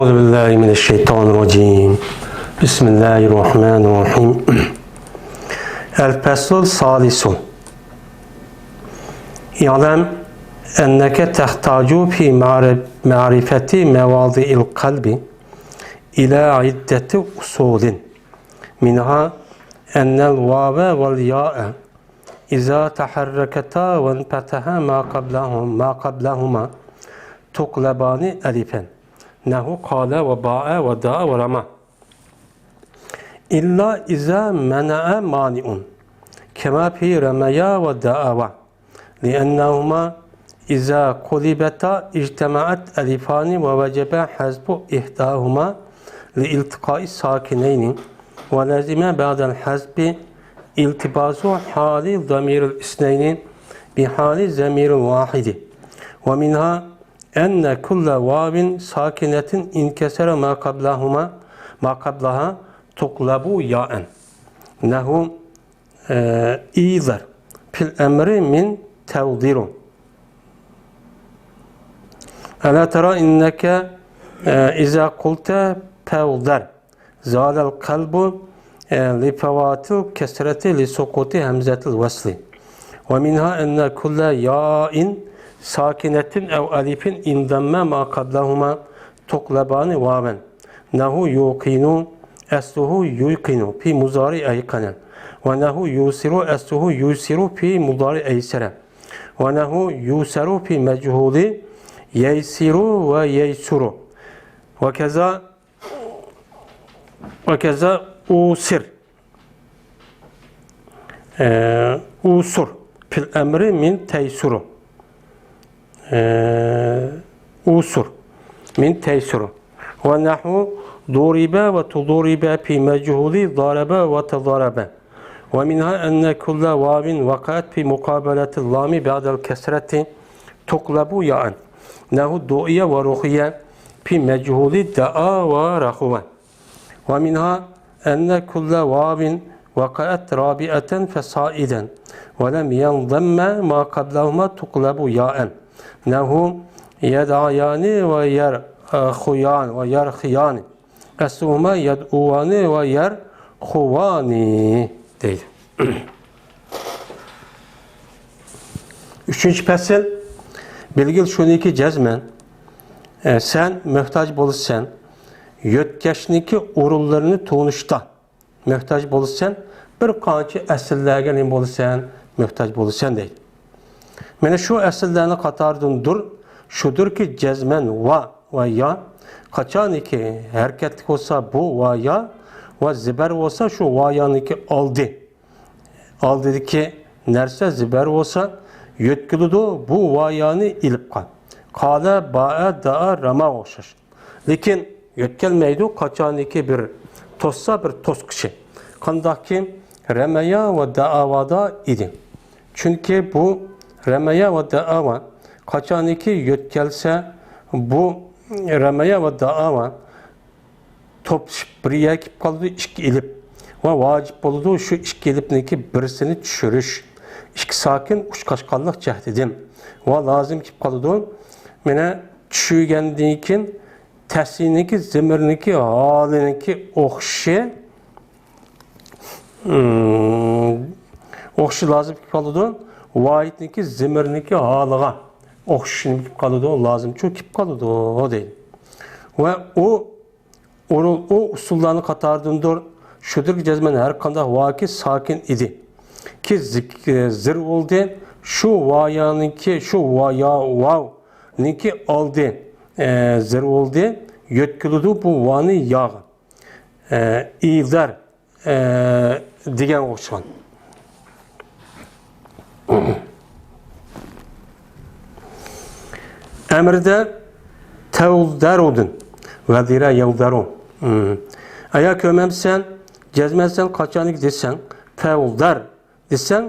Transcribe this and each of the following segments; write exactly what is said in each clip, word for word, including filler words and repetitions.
أعوذ بالله من الشيطان الرجيم. بسم الله الرحمن الرحيم. الفصل الثالث. اعلم أنك تحتاج في معرف-، معرفة مواضع القلب إلى عدة أصول، منها أن الواو والياء إذا تحركتا وانفتح ما قبلهم-، ما قبلهما تقلبان ألفا، نحو قال وباع ودعا ورمى. إلا إذا منع مانع، كما في رميا ودعوا، لأنهما إذا قلبتا اجتمعت ألفان ووجب حذف إحداهما لالتقاء الساكنين، ولزم بعد الحذف التباس حال ضمير الاثنين بحال ضمير واحد. ومنها أن كل واو ساكنة انكسر ما قبلهما، ما قبلها تقلب ياء. نحو، آه، إيذر في الأمر من تودر. ألا ترى أنك، آه، إذا قلت فوذر زال القلب، آه، لفوات الكسرة لسقوط همزة الوصل. ومنها أن كل ياء ساكنة أو ألف انضم ما قبلهما تقلبان واوا. نحو يوقن أصله ييقن في مضارع أيقن. ونحو يوسر أصله ييسر في مضارع أيسر. ونحو يوسر في مجهول ييسر وييسر. وكذا وكذا أوسر. آه، أوسر في الأمر من تيسر. آه، أوسر من تيسر. ونحو ضرب وتضرب في مجهول ضرب وتضارب. ومنها أن كل واو وقعت في مقابلة اللام بعد الكسرة تقلب ياء. نحو دعي ورقي في مجهول دعا ورقوا. ومنها أن كل واو وقعت رابعة فصاعدا ولم ينضم ما قبلهما تقلب ياء. نحو يدعيان ويرخيان ويرخيان. أصلهما يدعوان ويرخوان دەيدۇ. ئۈچىنچى پەسىل. بىلگىل شۇنىكى جەزمەن، ئە، سەن مۆھتاج بولىسەن يۆتكەشنىڭكى ئورۇنلىرىنى تونۇشتا. مۆھتاج بولىسەن، بىر قانچە ئەسىللەرگە نېمە بولىسەن؟ مۆھتاج بولىسەن دەيدۇ. مانا شۇ ئەسىللەرنىڭ قاتارىدىندۇر، شۇدۇركى جەزمەن ۋا ۋە يا، قاچانكى ھەرىكەتلىك بولسا بۇ ۋا يا، ۋە زىبەر بولسا شۇ ۋا يانىڭكى ئالدى. ئالدىدىكى نەرسە زىبەر بولسا يۆتكىلىدۇ بۇ ۋا يانى ئېلىپقا. قالە، بائە، دائە، راماغا ئوخشاش. لېكىن يۆتكەلمەيدۇ، قاچانكى بىر توسسا، بىر توسقۇچى. قانداقكى رەمەيا ۋە دائاۋادا ئىدى. چۈنكى بۇ رەمەيا ۋە دائاۋا قاچانكى يۆتكەلسە، بۇ رەمەيا ۋە دائاۋا توپلىشىپ بىر يەرگە كېلىپ قالىدۇ، ئىككى ئېلىپ. ۋە ۋاجىپ بولىدۇ شۇ ئىككى ئېلىپنىڭكى بىرسىنى چۈشۈرۈش. ئىككى ساكىن ئۇچقاشقانلىق جەھىتىدىن. ۋە لازىم كېلىپ قالىدۇ. مانا چۈشۈرگەندىن كېيىن تەسنىينىڭكى، زىمىرنىڭكى ھالىنىڭكى ئوخشىشى، ئوخشىشى لازىم كېلىپ قالىدۇ. ۋاھىدنىڭكى زىمىرنىڭكى ھالىغا ئوخشىشى نېمە كېلىپ قالىدۇ؟ لازىمچۇ كېلىپ قالىدۇ دەيدۇ. ۋە ئۇ ئۇرۇل ئۇ ئۇسۇللارنىڭ قاتارىدىندۇر. شۇدۇركى جەزمەن ھەر قانداق ۋاكى ساكىن ئىدى. كى زىك-، زىر بولدى. شۇ ۋايانىڭكى، شۇ ۋايا، ۋاۋنىڭكى ئالدى، ئە، زىر بولدى. يۆتكىلىدۇ بۇ ۋانى ياغا. ئە، ئىزار، ئە، دېگەنگە ئوخشىغان. ئەمرىدە تەۋدەرۇدىن ۋەزىرە يەۋدەرۇ. ئەگەر كۆرمەمسەن، جەزمەن سەن قاچانكى دېسەڭ، تەۋدەر دېسەڭ،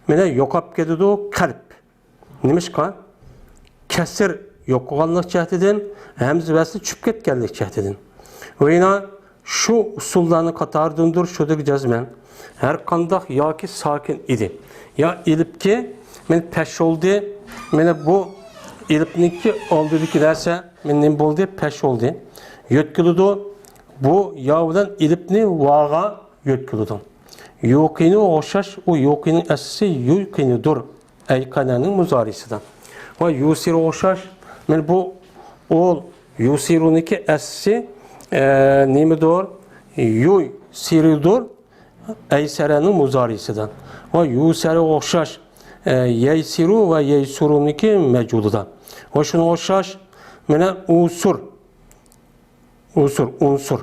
مانا يوقاپ كېتىدۇ قەلب. نېمىشقا؟ كەسىر يوقىغانلىق جەھىتىدىن، ھەمزە ۋەسلى چۈشۈپ كەتكەنلىك جەھىتىدىن. ۋە يەنە شۇ ئۇسۇللارنىڭ قاتارىدىندۇر شۇدۇركى جەزمەن. ھەر قانداق ياكى ساكىن ئىدى. يا ئېلىپكى، مانا پەش بولدى. مانا بۇ ئېلىپنىڭكى ئالدىدىكى نەرسە، مانا نېمە بولدى؟ پەش بولدى. يۆتكىلىدۇ. بۇ يا بىلەن ئېلىپنى ۋاغا يۆتكىلىدۇ. يۇقىنىغا ئوخشاش، ئۇ يۇقىنىڭ ئەسلىسى يۇيقىنىدۇر. ئەيقەنەنىڭ مۇزارىسىدا. ۋە يۇسىرغا ئوخشاش. مانا بۇ ئول يۇسىرۇنىڭكى ئەسلىسى، ئە، نېمىدۇر؟ يۇي سىرۇدۇر. ئەيسەرەنىڭ مۇزارىسىدا. ۋە يۇسەرغا ئوخشاش، ئە، يەيسىرۇ ۋە يەيسۇرۇنىڭكى مەجھۇلىدا. ۋە شۇنىڭغا ئوخشاش، مانا ئۇسۇر. ئۇسۇر، ئۇنسۇر.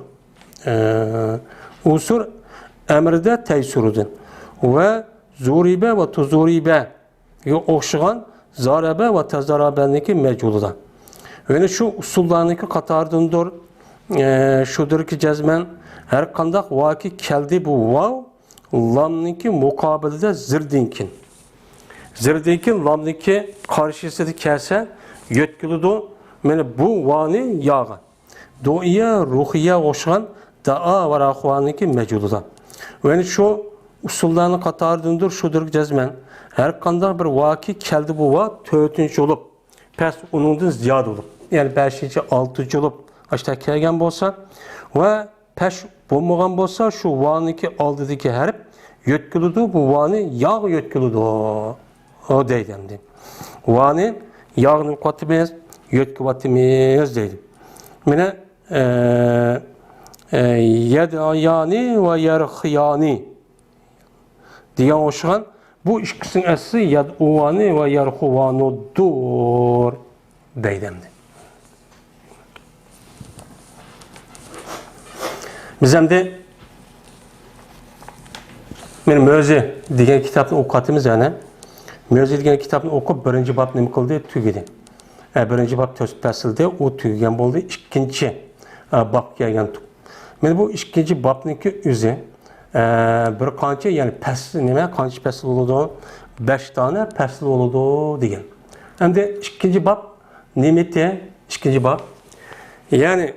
ئە، ئۇسۇر ئەمرىدە تەيسۇرۇدىن. ۋە زۇرىبە ۋە تۇزۇرىبە. ئوخشىغان زارەبە ۋە تەزارەبەنىڭكى مەجھۇلىدا. يەنى شۇ ئۇسۇللارنىڭكى قاتارىدىندۇر، ئە، شۇدۇركى جەزمەن ھەر قانداق ۋاكى كەلدى بۇ ۋاۋ لامنىڭكى مۇقابىلىدە زىردىن كېيىن. زىردىن كېيىن لامنىڭكى قارشىسىدا كەلسە يۆتكىلىدۇ. مانا بۇ ۋانى ياغا. دۇئىيە، رۇخىيە ئوخشىغان دائا ۋە راخۇۋانىڭكى مەجھۇلىدا. يەنى شۇ ئۇسۇللارنىڭ قاتارىدىندۇر شۇدۇركى جەزمەن. ھەر قانداق بىر ۋاكى كەلدى بۇ ۋا تۆتىنچى بولۇپ، پەس ئۇنىڭدىن زىيادە بولۇپ، يەنى بەشىنچى، ئالتىنچى بولۇپ، ئاشتا كەلگەن بولسا ۋە پەش بولمىغان بولسا، شۇ ۋانىڭكى ئالدىدىكى ھەرپ يۆتكىلىدۇ، بۇ ۋانى ياغ يۆتكىلىدۇ. ئۇ دەيدۇ ئەمدى. ۋانى ياغنى قاتىمىز، يۆتكىۋاتىمىز دەيدۇ. مانا، ئە، ئە، يەدئىيانى ۋە يەرخىيانى دېگەن ئوخشىغان بۇ ئىككىسىنىڭ ئەسلى يەدئۇۋانى ۋە يەرخۇۋانۇدۇر دەيدۇ ئەمدى. بىز ئەمدى مانا مۆزى دېگەن كىتابنى ئوقۇۋاتىمىز يەنە. مۆزى دېگەن كىتابنى ئوقۇپ، بىرىنچى باب نېمە قىلدى؟ تۈگىدى. ئە، بىرىنچى باب تۆت پەسىلدە ئۇ تۈگىگەن بولدى. ئىككىنچى، ئە، بابقا كەلگەن. مانا بۇ ئىككىنچى بابنىڭكى ئۆزى، ئە، بىر قانچە، يەنى پەسىل نېمە، قانچە پەسىل بولىدۇ؟ بەش دانە پەسىل بولىدۇ دېگەن. ئەمدى ئىككىنچى باب نېمىتى؟ ئىككىنچى باب، يەنى،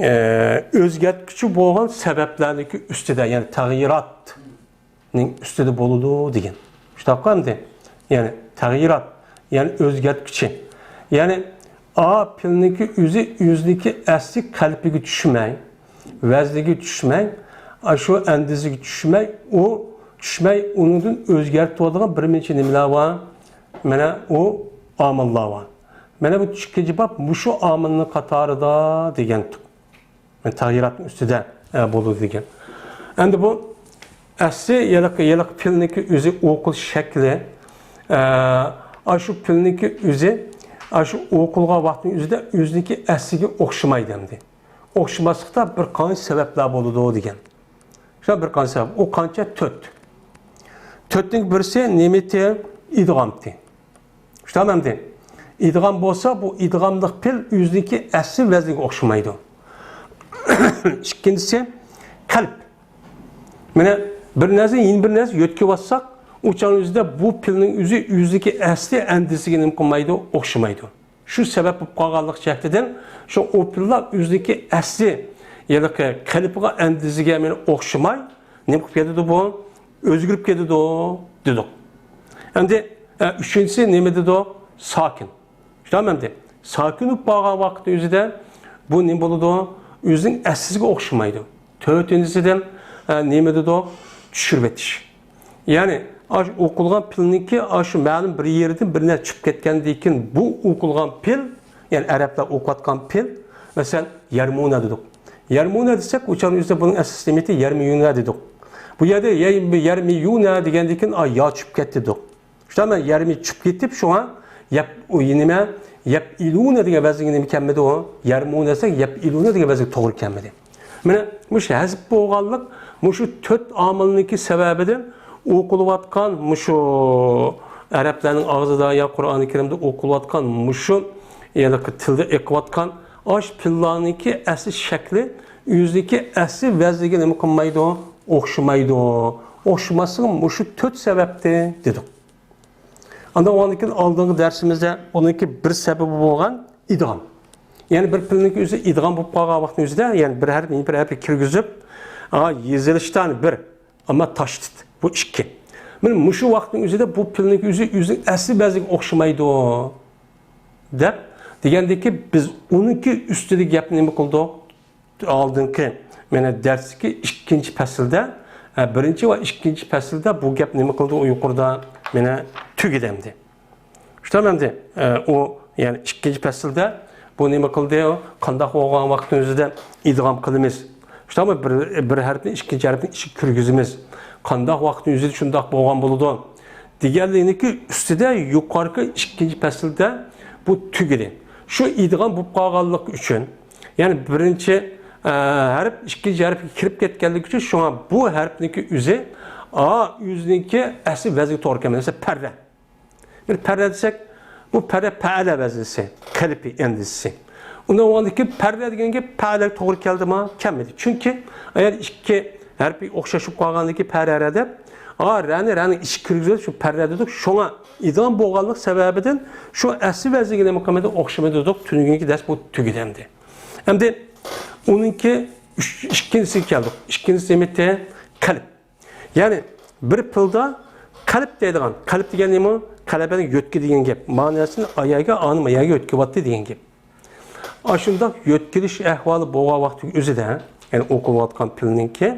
ئە، ئۆزگەرتكۈچى بولغان سەۋەبلەرنىڭكى ئۈستىدە، يەنى تەغيىراتنىڭ ئۈستىدە بولىدۇ دېگەن. شۇنداققۇ ئەمدى؟ يەنى تەغيىرات، يەنى ئۆزگەرتكۈچى. يەنى ئا پېئىلنىڭكى ئۆزى، ئۆزىنىڭكى ئەسلى قەلبىگە چۈشمەي، ۋەزنىگە چۈشمەي، ئاشۇ ئەندىزىگە چۈشمەي، ئۇ چۈشمەي، ئۇنىڭدىن ئۆزگەرتىۋاتىدىغان بىر نەچچە نېمىلەر بار. مانا ئۇ ئامىللار بار. مانا بۇ ئىككىنچى باب مۇشۇ ئامىلنىڭ قاتارىدا دېگەنتۇق. تەغيىراتنىڭ ئۈستىدە، ئە، بولىدۇ دېگەن. ئەمدى بۇ ئەسلى ھېلىقى، ھېلىقى پېئىلنىڭكى ئۆزى ئوقۇلۇش شەكلى، ئە، ئاشۇ پېئىلنىڭكى ئۆزى، ئاشۇ ئوقۇلغان ۋاقىتنىڭ ئۆزىدە ئۆزىنىڭكى ئەسلىگە ئوخشىمايدۇ ئەمدى. ئوخشىماسلىقتا بىر قانچە سەۋەبلەر بولىدۇ دېگەن. شۇ بىر قانچە سەۋەب. ئۇ قانچە؟ تۆت. تۆتنىڭ بىرسى نېمىتى؟ ئىدغامتى. شۇنداقمۇ ئەمدى؟ ئىدغام بولسا، بۇ ئىدغاملىق پېئىل ئۆزىنىڭكى ئەسلى ۋەزنىگە ئوخشىمايدۇ. ئىككىنچىسى، قەلب. مانا بىر نەرسە، يەنە بىر نەرسە يۆتكىۋاتساق، ئۇ چاغنىڭ ئۆزىدە بۇ پېئىلنىڭ ئۆزى ئۆزىنىڭكى ئەسلى ئەندىزىسىگە نېمە قىلمايدۇ؟ ئوخشىمايدۇ. شۇ سەۋەب بولۇپ قالغانلىق جەھىتىدىن شۇ ئۇ پېئىللار ئۆزىنىڭكى ئەسلى، ھېلىقى قېلىپىغا، ئەندىزىسىگە مانا ئوخشىماي، نېمە قىلىپ كېتىدۇ بۇ؟ ئۆزگىرىپ كېتىدۇ دېدۇق. ئەمدى، ئە، ئۈچىنچىسى نېمە دېدۇق؟ ساكىن. شۇنداقمۇ ئەمدى؟ ساكىن بولۇپ قالغان ۋاقىتنىڭ ئۆزىدە بۇ نېمە بولىدۇ؟ ئۆزىنىڭ ئەسلىسىگە ئوخشىمايدۇ. تۆتىنچىسىدىن، ئە، نېمە دېدۇق؟ چۈشۈرۈۋېتىش. يەنى، ئاشۇ ئوقۇلغان پېئىلنىڭكى ئاشۇ مەلۇم بىر يېرىدىن بىر نەرسە چۈشۈپ كەتكەندىن كېيىن، بۇ ئوقۇلغان پېئىل، يەنى ئەرەبلەر ئوقۇۋاتقان پېئىل، مەسىلەن، يەرمۇنە دېدۇق. يەرمۇنە دېسەك، ئۇ چاغنىڭ ئۆزىدە بۇنىڭ ئەسلىسى نېمىتى؟ يەرمىيۇنە دېدۇق. بۇ يەردە يەي-، يەرمىيۇنە دېگەندىن كېيىن، ئا، يا چۈشۈپ كەتتى دېدۇق. شۇنداق، مەن يەرمى چۈشۈپ كېتىپ، شۇڭا يەپ-، ئۇ نېمە؟ يەپئىلۇنە دېگەن ۋەزىنگە نېمە كەلمىدى ئۇ؟ يەرمۇنە دېسەك، يەپئىلۇنە دېگەن ۋەزىنگە توغرا كەلمىدى. مانا مۇشۇ ھەزىپ بولغانلىق، مۇشۇ تۆت ئامىلنىڭكى سەۋەبىدىن ئوقۇلۇۋاتقان مۇشۇ ئەرەبلەرنىڭ ئاغزىدا يا قۇرئانى كەرىمدە ئوقۇلۇۋاتقان مۇشۇ، يەنى تىلدا ئېقىۋاتقان ئاش پېئىللارنىڭكى ئەسلى شەكلى ئۆزىنىڭكى ئەسلى ۋەزنىگە نېمە قىلمايدۇ؟ ئوخشىمايدۇ. ئوخشىماسلىقى مۇشۇ تۆت سەۋەبتىن دېدۇق. ئاندىن ئۇنىڭدىن كېيىن ئالدىنقى دەرسىمىزدە ئۇنىڭكى بىر سەۋەبى بولغان ئىدغام. يەنى بىر پېئىلنىڭكى ئۆزى ئىدغام بولۇپ قالغان ۋاقىتنىڭ ئۆزىدە، يەنى بىر ھەرپنى بىر ھەرپكە كىرگۈزۈپ، ئا، يېزىلىشتا بىر، ئەمما تاشدىد، بۇ ئىككى. مانا مۇشۇ ۋاقىتنىڭ ئۆزىدە بۇ پېئىلنىڭكى ئۆزى ئۆزىنىڭ ئەسلى ۋەزنىگە ئوخشىمايدۇ دەپ دېگەندىكى، بىز ئۇنىڭكى ئۈستىدىكى گەپنى نېمە قىلدۇق؟ ئالدىنقى، مانا، دەرستىكى ئىككىنچى پەسىلدە، ئە، بىرىنچى ۋە ئىككىنچى پەسىلدە بۇ گەپ نېمە قىلدى؟ ئۇ يۇقىرىدا، مانا، تۈگىدى ئەمدى. شۇنداق ئەمدى، ئە، ئۇ، يەنى ئىككىنچى پەسىلدە بۇ نېمە قىلدى؟ ئۇ قانداق بولغان ۋاقىتنىڭ ئۆزىدە ئىدغام قىلىمىز؟ شۇنداقمۇ بىر، بىر ھەرپنى ئىككىنچى ھەرپنىڭ ئىچىگە كىرگۈزىمىز؟ قانداق ۋاقىتنىڭ ئۆزىدە شۇنداق بولغان بولىدۇ؟ دېگەنلىكنىڭكى ئۈستىدە يۇقىرىقى ئىككىنچى پەسىلدە بۇ تۈگىدى. شۇ ئىدغام بولۇپ قالغانلىقى ئۈچۈن، يەنى بىرىنچى، ئە، ھەرپ ئىككىنچى ھەرپكە كىرىپ كەتكەنلىكى ئۈچۈن، شۇڭا بۇ ھەرپنىڭكى ئۆزى، ئا، ئۆزىنىڭكى ئەسلى ۋەزنىگە توغرا كەلمەيدۇ. مەسىلەن، پەررە. بىر پەررە دېسەك، بۇ پەررە پەئەلە ۋەزنىسى، قېلىپى، ئەندىزىسى. ئۇنداق بولغاندىن كېيىن پەررە دېگەن گەپ پەئەلەگە توغرا كەلدىمۇ؟ كەلمىدى. چۈنكى ئەگەر ئىككى ھەرپى ئوخشاش بولۇپ قالغاندىن كېيىن پەررە دەپ، ھا، رەنى رەنىڭ ئىچىگە كىرگۈزۈپ شۇ پەررە دېدۇق. شۇڭا ئىدغام بولغانلىق سەۋەبىدىن شۇ ئەسلى ۋەزنىگە نېمە قىلمىدى؟ ئوخشىمىدى دېدۇق. تۈنۈگۈنكى دەرس بۇ تۈگىدى ئەمدى. ئەمدى ئۇنىڭكى ئۈچ، ئىككىنچىسىگە كەلدۇق. ئىككىنچىسى نېمە؟ قەلب. يەنى بىر پىلدا قەلب دەيدىغان، قەلب دېگەن نېمە؟ قەلبەنى يۆتكە دېگەن گەپ. ماناسىنى ئاياگە، ئانىم ئاياگە يۆتكىۋاتتى دېگەن گەپ. ئاشۇنداق يۆتكىلىش ئەھۋالى بولغان ۋاقتى ئۆزىدە، يەنى ئوقۇلۇۋاتقان پىلنىڭكى،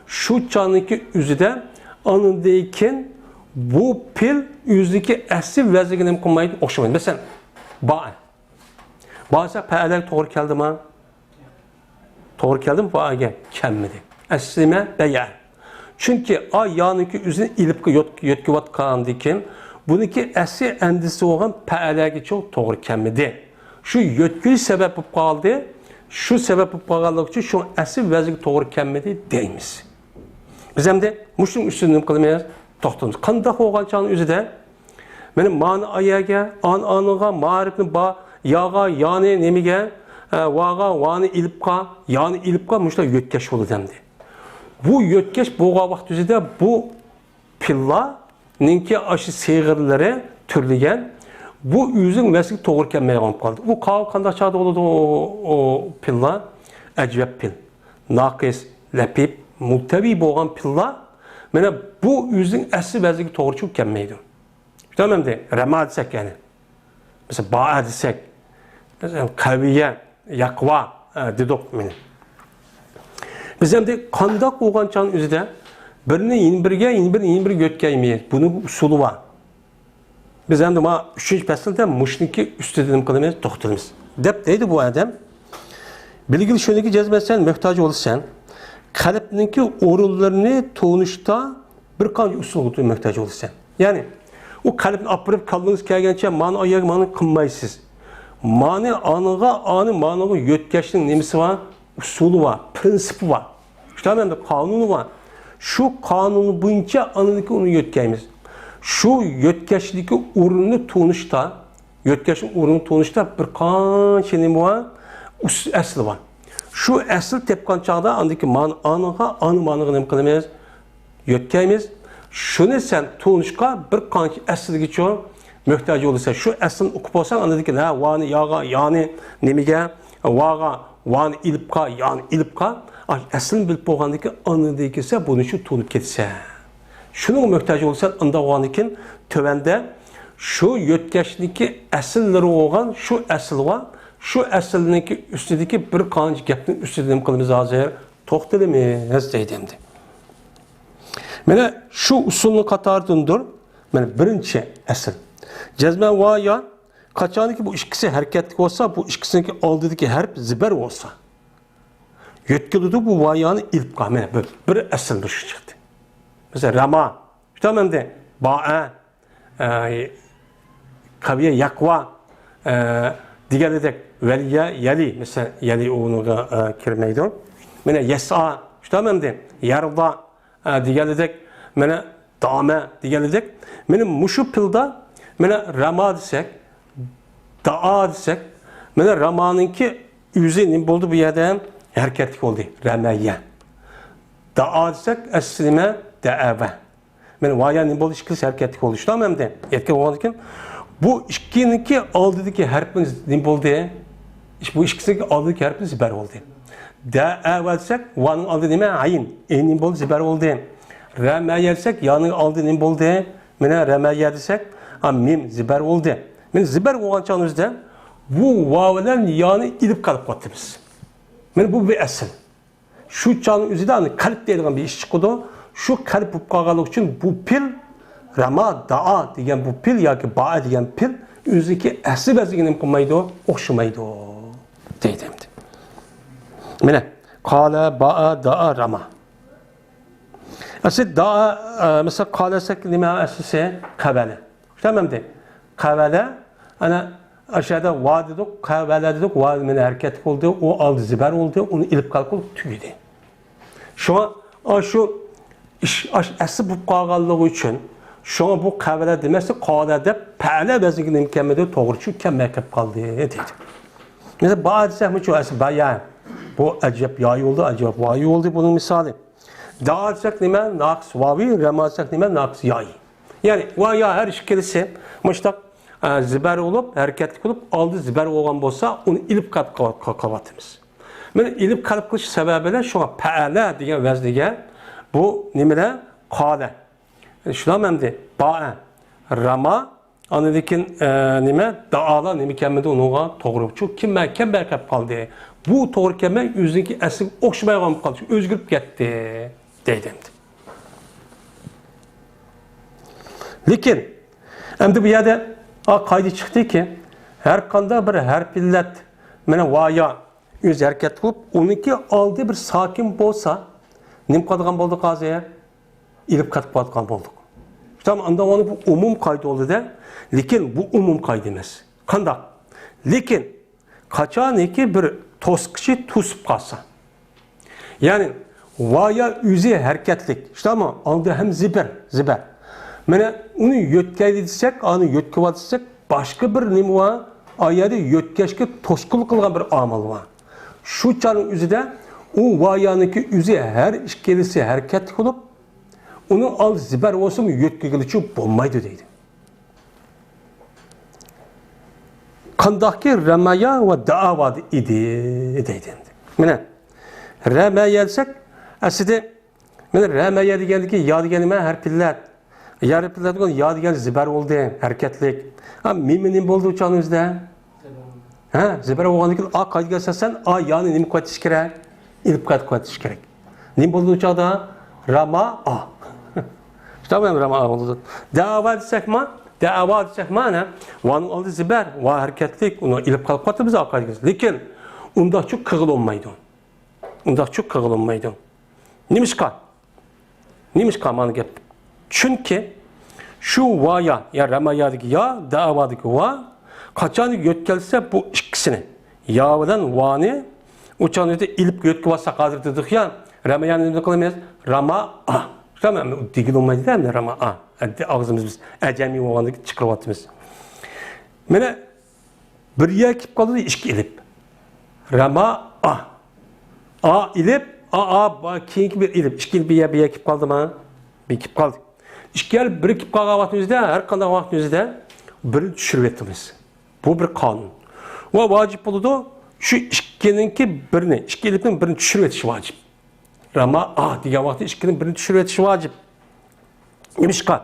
شۇ چاغنىڭكى ئۆزىدە ئاندىن كېيىن بۇ پىل ئۆزىنىڭكى ئەسلى ۋەزنىگە نېمە قىلمايدۇ؟ ئوخشىمايدۇ. مەسىلەن، باءە. باءە دېسە پەئەلەگە توغرا كەلدىما؟ توغرا كەلدىمۇ؟ باءەگە كەلمىدى. ئەسلى نېمە؟ بەيئە. چۈنكى ئا يانىڭكى ئۆزىنى ئېلىپقا يۆت-، يۆتكىۋاتقاندىكىن، بۇنىڭكى ئەسلى ئەندىزىسى بولغان پەئەلەگىچۇ توغرا كەلمىدى. شۇ يۆتكىلىش سەۋەب بولۇپ قالدى. شۇ سەۋەب بولۇپ قالغانلىقى ئۈچۈن شۇ ئەسلى ۋەزنىگە توغرا كەلمىدى دەيمىز. بىز ئەمدى مۇشۇنىڭ ئۈستىدە نېمە قىلىمىز؟ توختىلىمىز. قانداق بولغان چاغنىڭ ئۆزىدە مانا مانى ئايەگە، ئان ئانىغا، مائارىپنى با، ياغا، يانى نېمىگە، ئە، ۋاغا، ۋانى ئېلىپقا، يانى ئېلىپقا مۇشۇنداق يۆتكەش بولىدۇ ئەمدى. بۇ يۆتكەش بولغان ۋاقىت ئۆزىدە بۇ پىللانىڭكى ئاشۇ سىيغىلىرى تۈرلىگەن، بۇ ئۆزىنىڭ ۋەزنىگە توغرا كەلمەيدىغان بولۇپ قالدى. ئۇ قا-، قانداق چاغدا بولىدۇ ئۇ، ئۇ پىللا؟ ئەجۋەپ پىل. ناقىس، لەپىپ، مۇتەۋى بولغان پىللا، مانا بۇ ئۆزىنىڭ ئەسلى ۋەزنىگە توغرا چۈشۈپ كەلمەيدۇ. شۇنداقمۇ ئەمدى؟ رەما دېسەك، يەنى. مەسىلەن، باءە دېسەك، مەسىلەن، قەۋىيە، يەقۋا، ئە، دېدۇق مانا. بىز ئەمدى قانداق بولغان چاغنىڭ ئۆزىدە بىرنى يەنە بىرگە، يەنە بىرنى يەنە بىرگە يۆتكەيمىز. بۇنىڭ ئۇسۇلى بار. بىز ئەمدى مانا ئۈچىنچى پەسىلدە مۇشۇنىڭكى ئۈستىدە نېمە قىلىمىز؟ توختىلىمىز. دەپ دەيدۇ بۇ ئادەم. بىلگىلى شۇنىڭكى جەزمەن سەن موھتاج بولىسەن. قەلبنىڭكى ئورۇنلىرىنى تونۇشتا بىر قانچە ئۇسۇلغا موھتاج بولىسەن. يەنى، ئۇ قەلبنى ئاپىرىپ، كاللىڭىز كەلگەنچە مانا ئاياغ مانا قىلمايسىز. مانى ئانىغا، ئانى مانىغا يۆتكەشنىڭ نېمىسى بار؟ ئۇسۇلى بار، پىرىنسىپى بار. شۇنداق ئەمدى قانۇنى بار. شۇ قانۇن بويىچە ئاندىن كېيىن ئۇنى يۆتكەيمىز. شۇ يۆتكەشتىكى ئورۇننى تونۇشتا، يۆتكەشنىڭ ئورنىنى تونۇشتا بىر قانچە نېمە بار؟ ئۇس-، ئەسلى بار. شۇ ئەسلى تېپقان چاغدا ئاندىن كېيىن مانا ئانىغا، ئانى مانىغا نېمە قىلىمىز؟ يۆتكەيمىز. شۇنى سەن تونۇشقا بىر قانچە ئەسلىگىچۇ موھتاج بولىسەن. شۇ ئەسلىنى ئۇقۇپ بولساڭ، ئاندىن كېيىن، ھە، ۋانى ياغا، يانى نېمىگە، ۋاغا، ۋانى ئېلىپقا، يانى ئېلىپقا، ئاي، ئەسلىنى بىلىپ بولغاندىن كېيىن، ئاندىن كېيىن سەن بۇنى شۇ تونۇپ كېتىسەن. شۇنىڭغا موھتاج بولىسەن، ئانداق بولغاندىن كېيىن تۆۋەندە شۇ يۆتكەشنىڭكى ئەسىللىرى بولغان شۇ ئەسىل بار، شۇ ئەسىلنىڭكى ئۈستىدىكى بىر قانچە گەپنىڭ ئۈستىدە نېمە قىلىمىز ھازىر؟ توختىلىمىز دەيدۇ ئەمدى. مانا شۇ ئۇسۇلنىڭ قاتارىدىندۇر. مانا بىرىنچى ئەسىل. جەزمەن ۋا يا، قاچانكى بۇ ئىككىسى ھەرىكەتلىك بولسا، بۇ ئىككىسىنىڭكى ئالدىدىكى ھەرپ زىبەر بولسا. يۆتكىلىدۇ بۇ ۋا يانى ئېلىپقا. مانا بىر، بىر ئەسىل بىر شۇ چىقتى. مەسىلەن، رەما. شۇنداق ئەمدى؟ باءە، ئە، قەۋىيە، يەقۋا، ئە، دېگەنلىدەك، ۋەلىيە، يەلى، مەسىلەن، يەلى ئۇنىڭغا، ئە، كىرمەيدۇ. مانا يەسئا، شۇنداقمۇ ئەمدى؟ يەردا، ئە، دېگەنلىدەك، مانا دامە دېگەنلىدەك. مانا مۇشۇ پىلدا، مانا رەما دېسەك، دائا دېسەك، مانا رەمانىڭكى ئۆزى نېمە بولدى بۇ يەردە؟ ھەرىكەتلىك بولدى. رەمەيە. دائا دېسەك، ئەسلى نېمە؟ دەئەۋە. مانا ۋايا نېمە بولدى؟ ئىككىلىسى ھەرىكەتلىك بولدى. شۇنداقمۇ ئەمدى؟ يەتكەن بولغاندىن كېيىن بۇ ئىككىنىڭكى ئالدىدىكى ھەرپىمىز نېمە بولدى؟ بۇ ئىككىسىنىڭكى ئالدىدىكى ھەرپىمىز زىبەر بولدى. دەئەۋە دېسەك، ۋانىڭ ئالدى نېمە؟ ئەين. ئەين نېمە بولدى؟ زىبەر بولدى. رەمەيە دېسەك، يانىڭ ئالدى نېمە بولدى؟ مانا رەمەيە دېسەك، ھا، مىم زىبەر بولدى. مانا زىبەر بولغان چاغنىڭ ئۆزىدە بۇ ۋاۋ بىلەن يانى ئېلىپ قالىپ قاپتىمىز. مانا بۇ بىر ئەسىل. شۇ چاغنىڭ ئۆزىدە ئاندىن قەلب دەيدىغان بىر ئىش چىقىدۇ. شۇ قەلب بولۇپ قالغانلىقى ئۈچۈن بۇ پېئىل، رەما، دائا دېگەن بۇ پېئىل ياكى بائە دېگەن پېئىل ئۆزىنىڭكى ئەسلى ۋەزنىگە نېمە قىلمايدۇ؟ ئوخشىمايدۇ. دەيدۇ ئەمدى. مانا، قالە، بائە، دائا، رەما. ئەسلى دائا، ئە، مىسال، قالە دېسەك نېمە ئەسلىسى؟ قەۋەلە. شۇنداقمۇ ئەمدى؟ قەۋەلە، ئەنە، ئاشۇ يەردە ۋا دېدۇق، قەۋەلە دېدۇق، ۋا مانا ھەرىكەتلىك بولدى، ئۇ ئالدى زىبەر بولدى، ئۇنى ئېلىپ قالدۇق، تۈگىدى. شۇڭا، ئاشۇ ئىش، ئاش-، ئەسلى بولۇپ قالغانلىقى ئۈچۈن، شۇڭا بۇ قەۋەلە دېمەسلىك، قالە دەپ، پەئەلە ۋەزنىگە نېمە كەلمىدى، توغرا چۈشۈپ كەلمەي قېلىپ قالدى، دەيدۇ. مىسال، بائە دېسەكمۇ شۇ ئەسلى بايا. بۇ ئەجەب يايى بولدى، ئەجەب ۋايى بولدى بۇنىڭ مىسالى. دائا دېسەك نېمە؟ ناقىس ۋاۋى، رەما دېسەك نېمە؟ ناقىس يايى. يەنى ۋا يا ھەر ئىككىلىسى مۇشۇنداق، ئە، زىبەر بولۇپ، ھەرىكەتلىك بولۇپ، ئالدى زىبەر بولغان بولسا، ئۇنى ئېلىپ قېلىپ قال-، قال-، قالىۋاتىمىز. مانا ئېلىپ قېلىپ قېلىش سەۋەبى بىلەن شۇڭا پەئەلە دېگەن ۋەزنىگە بۇ نېمىلەر؟ قالە. شۇنداقمۇ ئەمدى؟ بائە، رەما، ئاندىن كېيىن، ئە، نېمە؟ دائالار نېمە كەلمىدى ئۇنىڭغا؟ توغرا چۈشۈپ كەلمەي، كەلمەي قېلىپ قالدى. بۇ توغرا كەلمەي، ئۆزىنىڭكى ئەسلىگە ئوخشىمايدىغان بولۇپ قالدى، ئۆزگىرىپ كەتتى، دەيدۇ ئەمدى. لېكىن، ئەمدى بۇ يەردە، ئا، قائىدە چىقتىكى، ھەر قانداق بىر ھەرپ ئىللەت، مانا ۋا يا ئۆزى ھەرىكەت قىلىپ، ئۇنىڭكى ئالدى بىر ساكىن بولسا، نېمە قىلىدىغان بولدۇق ھازىر؟ ئېلىپ قېلىپ قالىدىغان بولدۇق. شۇنداقمۇ؟ ئاندىن ئۇنى بۇ ئومۇم قائىدە بولدى-دە، لېكىن بۇ ئومۇم قائىدە ئەمەس. قانداق؟ لېكىن قاچانكى بىر توسقۇچى توسۇپ قالسا، يەنى ۋا يا ئۆزى ھەرىكەتلىك، شۇنداقمۇ؟ ئالدى ھەم زىبەر، زىبەر. مانا ئۇنى يۆتكەيلى دېسەك، ئانى يۆتكىۋال دېسەك، باشقا بىر نېمە بار؟ ئا يەردە يۆتكەشكە توسقۇنلۇق قىلغان بىر ئامىل بار. شۇ چاغنىڭ ئۆزىدە ئۇ ۋا يانىڭكى ئۆزى ھەر ئىككىلىسى ھەرىكەتلىك بولۇپ، ئۇنىڭ ئالدى زىبەر بولسىمۇ يۆتكىگىلى چۈشۈپ بولمايدۇ دەيدۇ. قانداقكى رەمايا ۋە دائاۋادا ئىدى دەيدۇ ئەمدى. مانا، رەمايا دېسەك، ئەسلىدە، مانا، رەمايا دېگەندىكى يا دېگەن نېمە؟ ھەرپ ئىللەت. يا ھەرپ ئىللەت بولغان يا دېگەن زىبەر بولدى، ھەرىكەتلىك. ھە، مىمى نېمە بولدى ئۇ چاغنىڭ ئۆزىدە؟ ھە، زىبەر بولغاندىن كېيىن ئا قائىدىگە ئاساسەن ئا يانى نېمە قىلىۋېتىش كېرەك؟ ئېلىپ قايتىپ قىلىۋېتىش كېرەك. نېمە بولدى ئۇ چاغدا؟ رەما ئا. شۇنداقمۇ؟ رەما ئا بولدى. دەئاۋا دېسەكمۇ؟ دەئاۋا دېسەكمۇ، ئەنە، ۋانىڭ ئالدى زىبەر، ۋا ھەرىكەتلىك، ئۇنى ئېلىپ قېلىپ قالىمىز ئا قائىدىگە. لېكىن ئۇنداقچۇ قىلغىلى بولمايدۇ. ئۇنداقچۇ قىلغىلى بولمايدۇ. نېمىشقا؟ نېمىشقا مانا گەپ؟ چۈنكى شۇ ۋا يا، يا رەمايادىكى يا، دەئاۋادىكى ۋا، قاچان يۆتكەلسە بۇ ئىككىسىنى، يا بىلەن ۋانى، ئۇ چاغدا ئېلىپ يۆتكىۋالساق ھازىر دېدۇق يا، رەمايانى نېمە قىلىمىز؟ رەما ئا. شۇنداقمۇ؟ دېگىلى بولمايدۇ-دە، ئەمدى رەما ئا. ئەمدى ئاغزىمىز بىز ئەجەمىي بولغاندىكىن چىقىرىۋاتىمىز. مانا بىر يا كېلىپ قالدى، ئىككى ئېلىپ. رەما ئا. ئا ئېلىپ، ئا، ئا، با-، كېيىنكى بىر ئېلىپ. ئىككى ئېلىپ بىر يا، بىر يا كېلىپ قالدىما؟ بىر كېلىپ قالدى. ئىككى ئېلىپ بىر كېلىپ قالغان ۋاقتىمىزدا، ھەر قانداق ۋاقتىمىزدا بىرنى چۈشۈرۈۋېتىمىز. بۇ بىر قانۇن. ۋە ۋاجىپ بولىدۇ، شۇ ئىككىنىڭكى بىرنى، ئىككى ئېلىپنىڭ بىرنى چۈشۈرۈۋېتىش ۋاجىپ. رەما ئا دېگەن ۋاقىتتا ئىككىنىڭ بىرنى چۈشۈرۈۋېتىش ۋاجىپ. نېمىشقا؟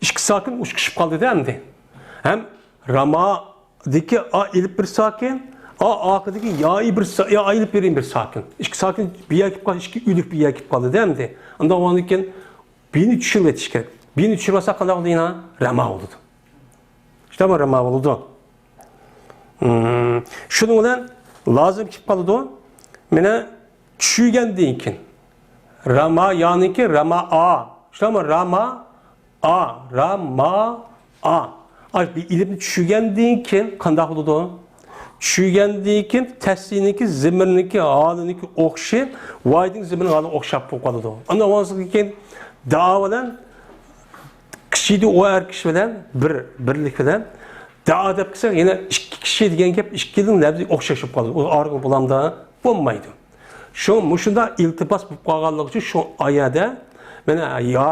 ئىككى ساكىن ئۇچقىشىپ قالدى-دە ئەمدى. ھەم رەمادىكى ئا ئېلىپ بىر ساكىن، ئا ئاخىرىدىكى يائى بىر سا-، يا ئېلىپ بىرىن بىر ساكىن. ئىككى ساكىن بىر يەرگە كېلىپ قالدى، ئىككى ئۆلۈك بىر يەرگە كېلىپ قالدى-دە ئەمدى. ئاندىن ئۇنىڭدىن كېيىن بىنى چۈشۈرۈۋېتىش كېرەك. بىنى چۈشۈرۈۋەتسەك قانداق بولىدۇ يەنە؟ رەما بولىدۇ. شۇنداقمۇ؟ رەما بولىدۇ. مم، شۇنىڭ بىلەن لازىم كېلىپ قالىدۇ. مانا چۈشۈرگەندىن كېيىن. رەما يانىكى رەما ئا. شۇنداقمۇ؟ رەما ئا، رەما ئا. ئاي، بىر ئېلىپنى چۈشۈرگەندىن كېيىن قانداق بولىدۇ؟ چۈشۈرگەندىن كېيىن تەسلىنىڭكى، زېمىرنىڭكى ھالىنىڭكى ئوخشىشى، ۋايدىڭ زېمىرنىڭ ھالىغا ئوخشاپ بولۇپ قالىدۇ. ئاندىن ئاۋازدىن كېيىن دائا بىلەن كىشىدە ئۇ ئەر كىشى بىلەن بىر، بىرلىك بىلەن دائا دەپ كەلسەك، يەنە ئىككى كىشى دېگەن گەپ ئىككىنىڭ لەپزى ئوخشاش بولۇپ قالىدۇ. ئۇ ئارىغا بولامدا بولمايدۇ. شۇ مۇشۇنداق ئىلتىپات بولۇپ قالغانلىقى ئۈچۈن شۇ ئايەدە مانا يا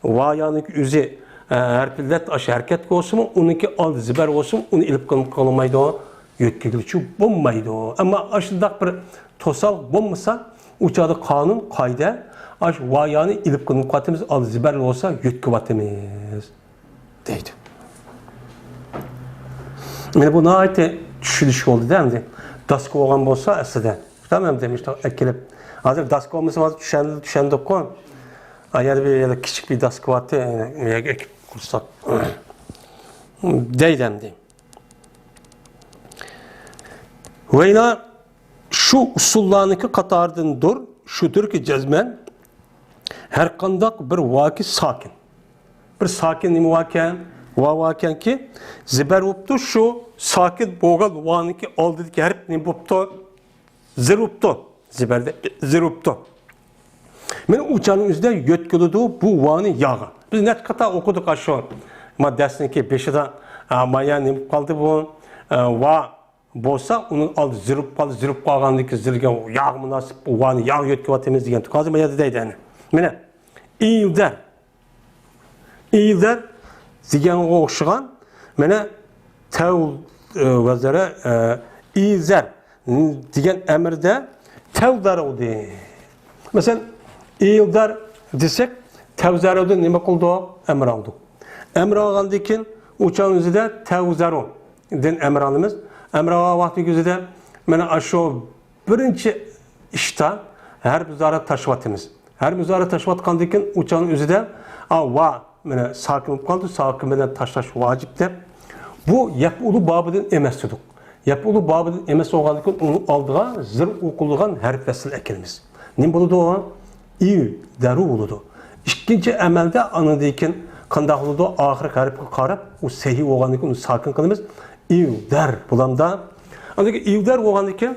ۋا يانىڭكى ئۆزى، ئە، ھەرپىللەت ئاشۇ ھەرىكەتكە بولسىمۇ، ئۇنىڭكى ئالدى زىبەر بولسىمۇ، ئۇنى ئېلىپ قېلىپ قالمايدۇ، يۆتكىگىلى چۈشۈپ بولمايدۇ. ئەمما ئاشۇنداق بىر توسالغۇ بولمىسا، ئۇ چاغدا قانۇن، قائىدە، ئاشۇ ۋا يانى ئېلىپ قېلىپ قالىمىز، ئالدى زىبەر بولسا يۆتكىۋاتىمىز دەيدۇ. مانا بۇ ناھايىتى چۈشىنىشكە بولدى-دە ئەمدى. داسكا بولغان بولسا ئەسلىدە. تامام دېمىشتۇق ئەكېلىپ. ھازىر داسكا بولمىسا، ھازىر چۈشەندى، چۈشەندۇققۇ. ئا، يەنە بىر، يەنە كىچىك بىر داسكا بارتى، يەنە يەرگە ئەكىپ قويساق. دەيدۇ ئەمدى. ۋەيلا شۇ ئۇسۇللارنىڭكى قاتارىدىندۇر، شۇدۇركى جەزمەن ھەرقانداق بىر ۋاكى ساكىن. بىر ساكىن نېمە ۋاركەن؟ ۋا ۋاركەنكى، زېبەر بوپتۇ، شۇ ساكىن بولغان ۋانىڭكى ئالدىدىكى ھەرپ نېمە بوپتۇ؟ زېر بوپتۇ. زېبەردە زېر بوپتۇ. مانا ئۇ چاغنىڭ ئۆزىدە يۆتكىلىدۇ بۇ ۋانى ياغا. بىز نەچچە قېتىم ئوقۇدۇق ئاشۇ. ما دەرسنىڭكى بېشىدا، ئا، مايا نېمە بولۇپ قالدى بۇ؟ ئا، ۋا بولسا، ئۇنىڭ ئالدى زېر بولۇپ قالدى، زېر بولۇپ قالغاندىن كېيىن زېرگە ياغ مۇناسىپ، ۋانى ياغ يۆتكىۋاتىمىز دېگەن. ھازىر ما يەردە دەيدۇ، ئەنە. مانا، ئىلدەر. ئىلدەر دېگەنگە ئوخشىغان، مانا، تەۋ، ئە، ۋەزەرە، ئە، ئىلزەر دېگەن ئەمىردە تەۋزەرۇدىن. مەسىلەن، ئىلدەر دېسەك، تەۋزەرۇدىن نېمە قىلدۇق؟ ئەمىر ئالدۇق. ئەمىر ئالغاندىن كېيىن ئۇ چاغنىڭ ئۆزىدە تەۋزەرۇدىن ئەمىر ئالىمىز. ئەمىر ئالغان ۋاقتىنىڭ ئۆزىدە مانا ئاشۇ بىرىنچى ئىشتا ھەرپ زارى تاشلىۋاتىمىز. ھەرپ زارى تاشلىۋاتقاندىن كېيىن ئۇ چاغنىڭ ئۆزىدە، ئا، ۋا، مانا ساكىن بولۇپ قالدى، ساكىن بىلەن تاشلاش ۋاجىپ دەپ، بۇ يەپئۇلۇ بابىدىن ئەمەس دېدۇق. يەپئۇلۇ بابىدىن ئەمەس بولغاندىن كېيىن ئۇنىڭ ئالدىغا زېر ئوقۇلغان ھەرپ ۋەسىل ئەكىلىمىز. نېمە بولىدۇ ئۇ؟ ئىلدەرۇ بولىدۇ. ئىككىنچى ئەمەلدە ئاندىن كېيىن قانداق بولىدۇ؟ ئاخىرقى ھەرپكە قاراپ، ئۇ سەھىھ بولغاندىن كېيىن ئۇنى ساكىن قىلىمىز. ئىلدەر بولامدا. ئاندىن كېيىن ئىلدەر بولغاندىن كېيىن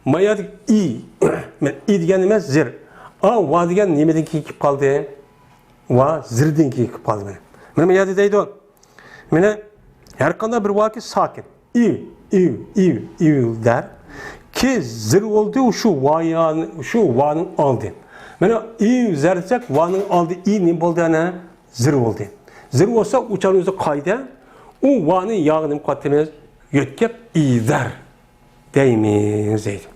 ما يەردىكى ئى، مەن ئى دېگەن نېمە؟ زېر. ئا، ۋا دېگەن نېمىدىن كېيىن كېلىپ قالدى؟ ۋا زېردىن كېيىن كېلىپ قالدى مانا. مانا ما يەردە دەيدۇ. مانا ھەر قانداق بىر ۋاكى ساكىن. ئىل، ئىل، ئىل، ئىلدەر. كى زېر بولدى، شۇ ۋا يا-، شۇ ۋانىڭ ئالدى. مانا ئىلزەر دېسەك، ۋانىڭ ئالدى ئى نېمە بولدى ئەنە؟ زېر بولدى. زېر بولسا، ئۇ چاغنىڭ ئۆزى قايدا؟ ئۇ ۋانى ياغا نېمە قىلىۋاتىمىز؟ يۆتكەپ ئىلدەر دەيمىز دەيدۇ.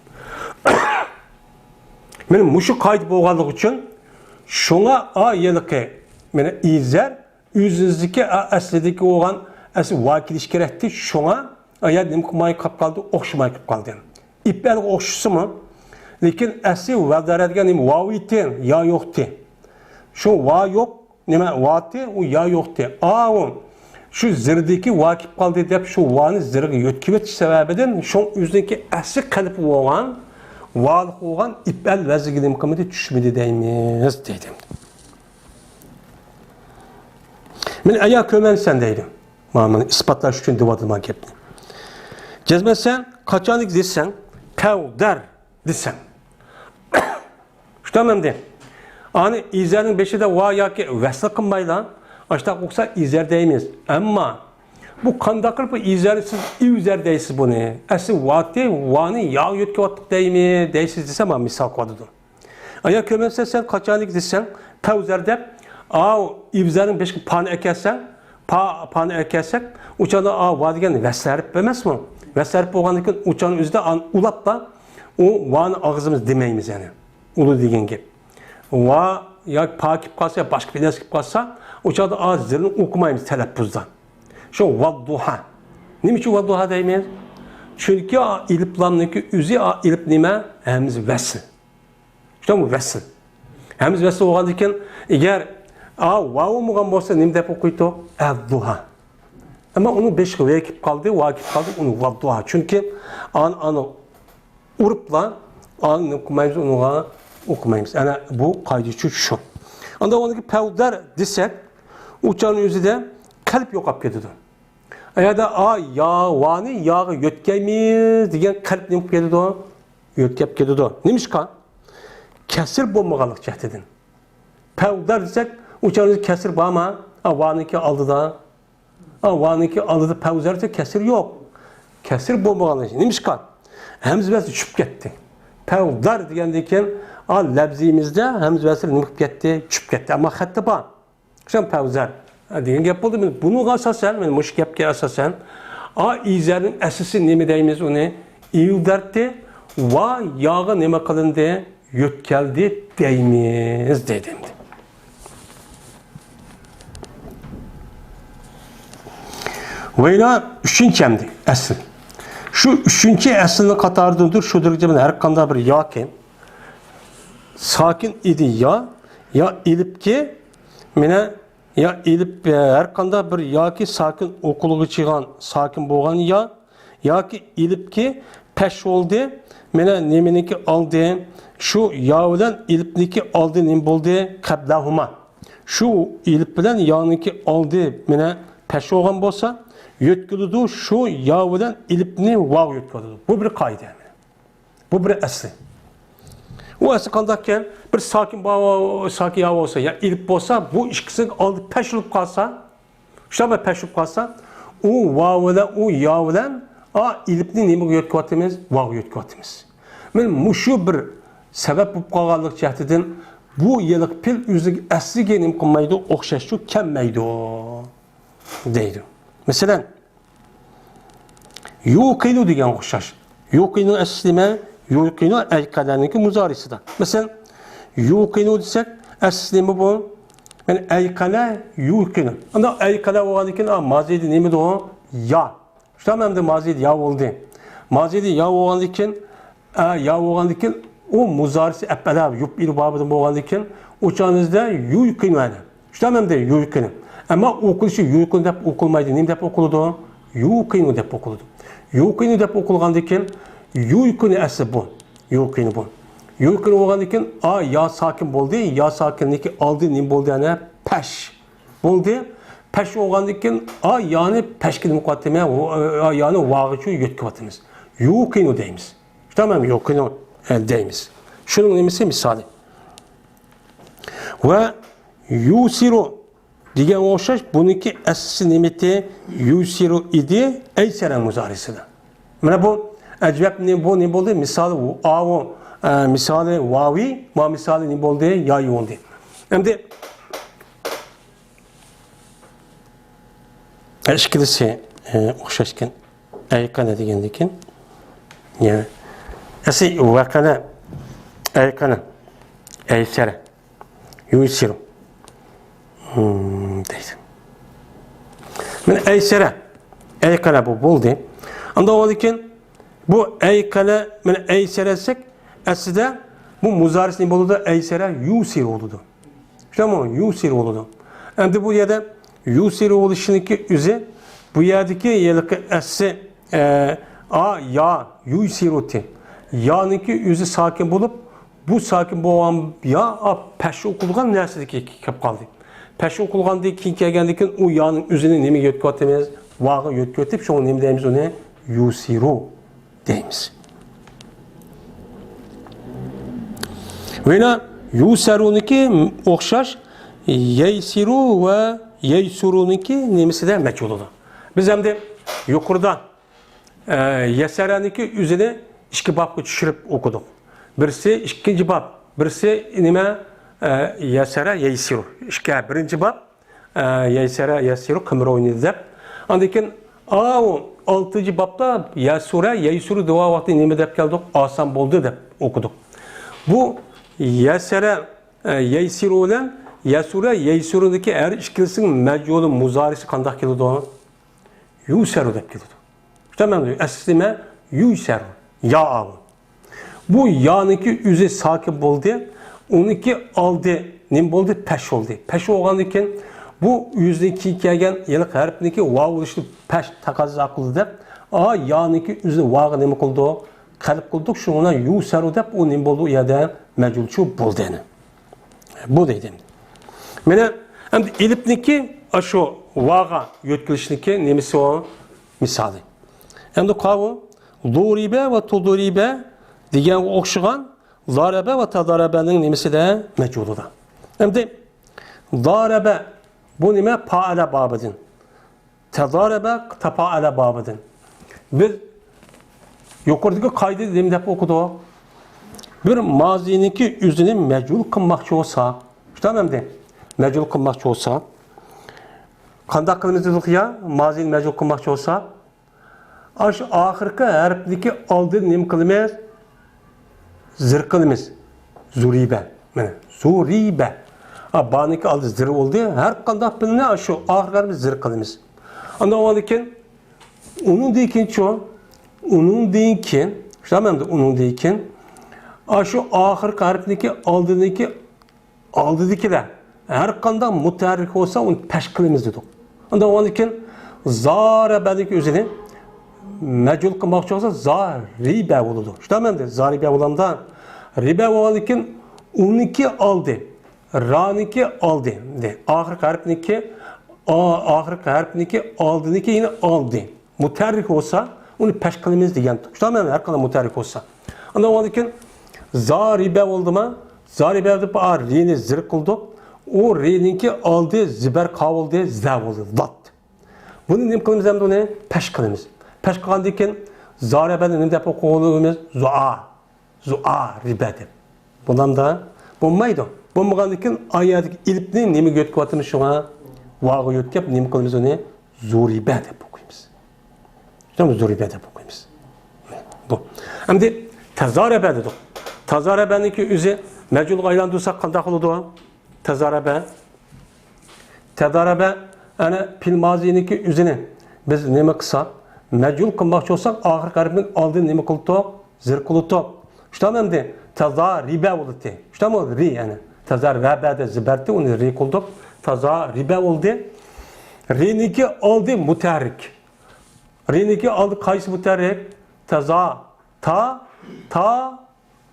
مانا مۇشۇ قايدا بولغانلىقى ئۈچۈن شۇڭا ئا ھېلىقى مانا ئىلزەر ئۆزىدىكى ئا ئەسلىدىكى بولغان ئەسلى ۋا كېلىشى كېرەكتى. شۇڭا ئا يەر نېمە قىلماي قېلىپ قالدى؟ ئوخشىماي قېلىپ قالدى. ئىپئەلگە ئوخشىسىمۇ، لېكىن ئەسلى ۋەزەرە دېگەن نېمە؟ ۋاۋ ئىدى، يا يوقتى. شۇ ۋا يوق، نېمە، ۋاتى، ئۇ يا يوقتى. ئاۋۇ شۇ زېردىكى ۋا كېلىپ قالدى دەپ، شۇ ۋانى زېرگە يۆتكىۋېتىش سەۋەبىدىن شۇ ئۆزىنىڭكى ئەسلى قەلب بولغان، ۋالىق بولغان ئىپئەل ۋەزنىگە نېمە قىلمىدى؟ چۈشمىدى دەيمىز دېدى. مانا ئەيا كۆمەنسەن دەيدۇ. مانا، مانا ئىسپاتلاش ئۈچۈن دېۋاتىدۇ مانا گەپنى. جەزمەسەن، قاچانلىك دېسەڭ، تەۋدەر دېسەڭ. شۇنداقمۇ ئەمدى؟ ئانى ئىزەرنىڭ بېشىدا ۋا ياكى ۋەسلى قىلمايلا، ئاشتاق ئوقۇسا ئىزەر دەيمىز. ئەمما بۇ قانداق قىلىپ بۇ ئىزەرنى سىز ئىۋزەر دەيسىز بۇنى؟ ئەسلى ۋاتى، ۋانى ياغ يۆتكەۋاتتۇق دەيمىز، دەيسىز دېسە، مانا مىسال قىلىۋاتىدۇ. ئەگەر كۆرمەمسەن سەن قاچانلىك دېسەڭ، پەۋزەر دەپ، ئاۋۇ ئىۋزەرنىڭ بېشىغا پانى ئەكەلسەڭ، پا، پانى ئەكەلسەك، ئۇ چاغدا ئا، ۋا دېگەن ۋەسلى ھەرپ ئەمەسمۇ؟ ۋەسلى ھەرپ بولغاندىن كېيىن ئۇ چاغنىڭ ئۆزىدە ئان-، ئۇلاپلا ئۇ ۋانى ئاغزىمىز دېمەيمىز يەنى. ئۇلۇ دېگەن گەپ. ۋا ياكى پا كېلىپ قالسا، يا باشقا بىر نەرسە كېلىپ قالسا، ئۇ چاغدا ئا زىرنى ئوقۇمايمىز تەلەپپۇزدا. شۇ ۋاددۇھا. نېمە ئۈچۈن ۋاددۇھا دەيمىز؟ چۈنكى ئا ئېلىپ لامنىڭكى ئۆزى ئا ئېلىپ نېمە؟ ھەمزە ۋەسل. شۇنداقمۇ؟ ۋەسل. ھەمزە ۋەسل بولغاندىن كېيىن، ئەگەر ئا ۋاۋ بولمىغان بولسا، نېمە دەپ ئوقۇيتتۇق؟ ئەددۇھا. ئەمما ئۇنىڭ بېشىغا ۋە كېلىپ قالدى، ۋا كېلىپ قالدى، ئۇنى ۋاددۇھا. چۈنكى ئانى، ئانى ئۇرۇپلا، ئانى نېمە قىلمايمىز، ئۇنىڭغا ئوقۇمايمىز. ئەنە بۇ قائىدە ئۈچۈن شۇ. ئاندا ئۇنىڭكى پەۋدەر دېسەك، ئۇ چاغنىڭ ئۆزىدە قەلب يوقاپ كېتىدۇ. ئۇ يەردە ئا، يا، ۋانى ياغا يۆتكەيمىز دېگەن قەلب نېمە قىلىپ كېتىدۇ؟ يۆتكەپ كېتىدۇ. نېمىشقا؟ كەسىر بولمىغانلىق جەھىتىدىن. پەۋدەر دېسەك، ئۇ چاغدا كەسىر بارمۇ؟ ئا، ۋانىڭكى ئالدىدا. ئا، ۋانىڭكى ئالدىدا پەۋزەر دېسە كەسىر يوق. كەسىر بولمىغانلىق. نېمىشقا؟ ھەمزە ۋەسلى چۈشۈپ كەتتى. پەۋدەر دېگەندىن كېيىن، ئا، لەپزىمىزدە ھەمزە ۋەسلى نېمە قىلىپ كەتتى؟ چۈشۈپ كەتتى. ئەمما خەتتە بار. شۇ پەۋزەر دېگەن گەپ بولدى. مانا بۇنىڭغا ئاساسەن، مانا مۇشۇ گەپكە ئاساسەن، ئا ئىزەرنىڭ ئەسلىسى نېمە دەيمىز ئۇنى؟ ئىلدەرتتى، ۋا ياغا نېمە قىلىندى؟ يۆتكەلدى دەيمىز دېدى ئەمدى. ۋەيلا ئۈچىنچى ئەمدى ئەسىل. شۇ ئۈچىنچى ئەسلىنىڭ قاتارىدىندۇر، شۇ دەرىجە بىلەن ھەر قانداق بىر ياكى ساكىن ئىدى يا، يا ئېلىپكى، مانا، يا ئېلىپ، ھەر قانداق بىر ياكى ساكىن ئوقۇلغۇچىغان ساكىن بولغان يا، ياكى ئېلىپكى پەش بولدى، مانا نېمىنىڭكى ئالدى، شۇ يا بىلەن ئېلىپنىڭكى ئالدى نېمە بولدى؟ قەبلەھۇما. شۇ ئېلىپ بىلەن يانىڭكى ئالدى مانا پەش بولغان بولسا، يۆتكىلىدۇ، شۇ يا بىلەن ئېلىپنى ۋاغا يۆتكىلىدۇ. بۇ بىر قائىدە. بۇ بىر ئەسلى. ئۇ ئەسلى قانداقكەن؟ بىر ساكىن با-، ساكىن يا بولسا، يا ئېلىپ بولسا، بۇ ئىككىسىنىڭ ئالدى پەش بولۇپ قالسا، شۇنداق بىر پەش بولۇپ قالسا، ئۇ ۋاۋ بىلەن، ئۇ يا بىلەن ئا ئېلىپنى نېمىگە يۆتكىۋاتىمىز؟ ۋاغا يۆتكىۋاتىمىز. مانا مۇشۇ بىر سەۋەب بولۇپ قالغانلىق جەھىتىدىن بۇ يىلقى پېئىل ئۆزىگە ئەسلىگە نېمە قىلمايدۇ؟ ئوخشاشچۇ كەلمەيدۇ دەيدۇ. مەسىلەن، يۇقىنۇ دېگەنگە ئوخشاش. يۇقىنۇ ئەسلى نېمە؟ يۇقىنۇ ئەيقەنەنىڭكى مۇزارىسىدا. مەسىلەن، يۇقىنۇ دېسەك، ئەسلى نېمە بۇ؟ مانا ئەيقەنە يۇقىنۇ. ئانداق ئەيقەنە بولغاندىن كېيىن، ئا، مازىدا نېمىدۇ؟ يا. شۇنداقمۇ ئەمدى مازىدا يا بولدى. مازىدا يا بولغاندىن كېيىن، ئا، يا بولغاندىن كېيىن ئۇ مۇزارىسى ئەپئەلە يۇپئىلۇ بابىدىن بولغاندىن كېيىن، ئۇ چاغنىڭىزدا يۇيقىنۇ ئەنە. شۇنداقمۇ ئەمدى يۇيقىنۇ. ئەمما ئوقۇلۇشى يۇيقىنۇ دەپ ئوقۇلمايدۇ. نېمە دەپ ئوقۇلىدۇ؟ يۇقىنۇ دەپ ئوقۇلىدۇ. يۇقىنۇ دەپ ئوقۇلغاندىن كېيىن، يۇيقىنۇ ئەسلى بۇ. يۇقىنۇ بۇ. يۇقىنۇ بولغاندىن كېيىن، ئا، يا ساكىن بولدى. يا ساكىننىڭكى ئالدى نېمە بولدى؟ ئەنە پەش بولدى. پەش بولغاندىن كېيىن، ئا، يانى پەشكە نېمە قىلىۋاتىمىز؟ ئا، يانى ۋاغىچۇ يۆتكىۋاتىمىز. يۇقىنۇ دەيمىز. شۇنداقمۇ يۇقىنۇ، ئە، دەيمىز. شۇنىڭ نېمىسى مىسالى. ۋە يۇسىرۇ دېگەنگە ئوخشاش، بۇنىڭكى ئەسلىسى نېمىتى؟ يۇسىرۇ ئىدى، ئەيسەرە مۇزارىسىدا. مانا بۇ ئەجۋەب نېمە، بۇ نېمە بولدى؟ مىسالى ئاۋۇ، ئە، مىسالى ۋاۋى، ما مىسالى نېمە بولدى؟ ياي بولدى. ئەمدى ئىككىلىسى، ئە، ئوخشاشكەن. ئەيقەنە دېگەندىكىن، يەنى، ئەسلى ۋەقەنە، ئەيقەنە، ئەيسەرە، يۇسىرۇ. ھىم، دەيسەن. مانا ئەيسەرە، ئەيقەنە بۇ بولدى. ئاندىن ئاندىن كېيىن بۇ ئەيقەنە، مانا ئەيسەرە دېسەك، ئەسلىدە بۇ مۇزارىسى نېمە بولىدۇ؟ ئەيسەرە يۇسىرۇ بولىدۇ. شۇنداقمۇ؟ يۇسىرۇ بولىدۇ. ئەمدى بۇ يەردە يۇسىرۇ بولۇشىنىڭكى ئۆزى، بۇ يەردىكى ھېلىقى ئەسلى، ئە، ئا، يا، يۇسىرۇتى. يانىڭكى ئۆزى ساكىن بولۇپ، بۇ ساكىن بولغان يا، ئا، پەش ئوقۇلغان نەرسىدىكى كېلىپ قالدى. پەش ئوقۇلغاندىن كېيىن كەلگەندىن كېيىن ئۇ يانىڭ ئۆزىنى نېمىگە يۆتكىۋاتىمىز؟ ۋاغا يۆتكىۋېتىپ، شۇڭا نېمە دەيمىز ئۇنى؟ يۇسىرۇ دەيمىز. ۋەنە يۇسەرۇنىكى ئوخشاش يەيسىرۇ ۋە يەيسۇرۇنىكى نېمىسىدە مەجھۇل بولىدۇ. بىز ئەمدى يۇقىرىدا، ئە، يەسەرەنىكى ئۆزىنى ئىككى بابقا چۈشۈرۈپ ئوقۇدۇق. بىرسى ئىككىنچى باب، بىرسى نېمە؟ ئە، يەسەرە، يەيسىرۇ. ئىككى، بىرىنچى باب، ئە، يەيسەرە يەسىرۇ قىمىر ئوينىدى دەپ. ئاندىن كېيىن، ئاۋۇ ئالتىنچى بابتا يەسۇرە يەيسۇرۇ دېگەن ۋاقتى نېمە دەپ كەلدۇق؟ ئاسان بولدى دەپ ئوقۇدۇق. بۇ يەسەرە، ئە، يەيسىرۇ بىلەن يەسۇرە يەيسۇرۇدىكى ھەر ئىككىلىسىنىڭ مەجھۇلى مۇزارىسى قانداق كېلىدۇ؟ يۇسەرۇ دەپ كېلىدۇ. شۇنداقمۇ؟ ئەسلى نېمە؟ يۇسەرۇ. يا ئاۋۇ. بۇ يانىڭكى ئۆزى ساكىن بولدى. ئۇنىڭكى ئالدى نېمە بولدى؟ پەش بولدى. پەش بولغاندىن كېيىن بۇ ئۆزىنىڭ كېيىن كەلگەن ھېلىقى ھەرپنىڭكى ۋاۋ بولۇشىنى پەش تەقەززا قىلدى دەپ، ئا، يانىڭكى ئۆزىنى ۋاغا نېمە قىلدى؟ قەلب قىلدۇق. شۇڭا يۇسەرۇ دەپ ئۇ نېمە بولدى؟ ئۇ يەردە مەجھۇلچۇ بولدى يەنە. بۇ دەيدۇ ئەمدى. مانا ئەمدى ئېلىپنىڭكى ئاشۇ ۋاغا يۆتكىلىشنىڭكى نېمىسى ئۇ؟ مىسالى. ئەمدى قاۋۇ، دۇرىبە ۋە تۇدۇرىبە دېگەنگە ئوخشىغان زارەبە ۋە تازارەبەنىڭ نېمىسىدە؟ مەجھۇلىدا. ئەمدى زارەبە، بۇ نېمە؟ پائەلە بابىدىن. تەزارەبە، تەپائەلە بابىدىن. بىز يۇقىرىدىكى قائىدىدە نېمە دەپ ئوقۇدۇق؟ بىر مازىنىڭكى ئۆزىنى مەجھۇل قىلماقچى بولسا، شۇنداقمۇ ئەمدى؟ مەجھۇل قىلماقچى بولسا، قانداق قىلىمىز دېدۇق يا؟ مازىنى مەجھۇل قىلماقچى بولسا، ئاشۇ ئاخىرقى ھەرپنىڭكى ئالدىدا نېمە قىلىمىز؟ زىر قىلىمىز. زۇرىبە. مانا، زۇرىبە. ئا، بانىڭكى ئالدى زىر بولدى. ھەر قانداق پېئىلنى ئاشۇ ئاخىرقى ھەرپنى زىر قىلىمىز. ئاندىن ئاندىن كېيىن، ئۇنىڭدىن كېيىنچۇ؟ ئۇنىڭدىن كېيىن، شۇنداقمۇ ئەمدى ئۇنىڭدىن كېيىن، ئاشۇ ئاخىرقى ھەرپنىڭكى ئالدىدىكى، ئالدىدىكىلەر ھەر قانداق مۇتەھەررىك بولسا، ئۇنى پەش قىلىمىز دېدۇق. ئاندىن ئۇنىڭدىن كېيىن زارەبەنىڭكى ئۆزىنى مەجھۇل قىلماقچى بولسا، زارىبە بولىدۇ. شۇنداقمۇ ئەمدى؟ زارىبە بولامدا، رىبە بولغاندىن كېيىن ئۇنىڭكى ئالدى، رانىڭكى ئالدى، دە، ئاخىرقى ھەرپنىڭكى، ئا-، ئاخىرقى ھەرپنىڭكى ئالدىنىڭكى يەنە ئالدى مۇتەھەررىك بولسا، ئۇنى پەش قىلىمىز دېگەن. شۇنداقمۇ؟ ھەر قانداق مۇتەھەررىك بولسا. ئاندىن ئۇنىڭدىن كېيىن زارىبە بولدىمۇ؟ زارىبە دەپ، ئا، رىنى زىر قىلدۇق. ئۇ رىنىڭكى ئالدى زىبەر قا بولدى، زە بولدى، زات. بۇنى نېمە قىلىمىز ئەمدى؟ ئۇنى پەش قىلىمىز. پەش قىلغاندىن كېيىن زارەبەنى نېمە دەپ ئوقۇغىلى بولىمىز؟ زۇئا. زۇئا رىبە دەپ. بولامدا؟ بولمايدۇ. بولمىغاندىن كېيىن ئايەتتىكى ئېلىپنى نېمىگە يۆتكەۋاتىمىز؟ شۇڭا ۋاغا يۆتكەپ نېمە قىلىمىز؟ ئۇنى زۇرىبە دەپ ئوقۇيمىز. شۇڭا زۇرىبە دەپ ئوقۇيمىز. بۇ. ئەمدى تەزارەبە دېدۇق. تەزارەبەنىڭكى ئۆزى مەجھۇلغا ئايلاندۇرساق قانداق بولىدۇ؟ تەزارەبە. تەزارەبە، ئەنە پېئىل مازىنىڭكى ئۆزىنى بىز نېمە قىلساق، مەجھۇل قىلماقچى بولساق، ئاخىرقى ھەرپنىڭ ئالدىنى نېمە قىلدۇق؟ زىر قىلدۇق. شۇنداقمۇ ئەمدى؟ تەزارىبە بولدى. شۇنداقمۇ؟ رى، يەنى. تەزارەبە دە زىبەرتى، ئۇنى رى قىلدۇق. تەزارىبە بولدى. رىنىڭكى ئالدى مۇتەھەررىك. رىنىڭكى ئالدى قايسى مۇتەھەررىك؟ تەزا، تا، تا،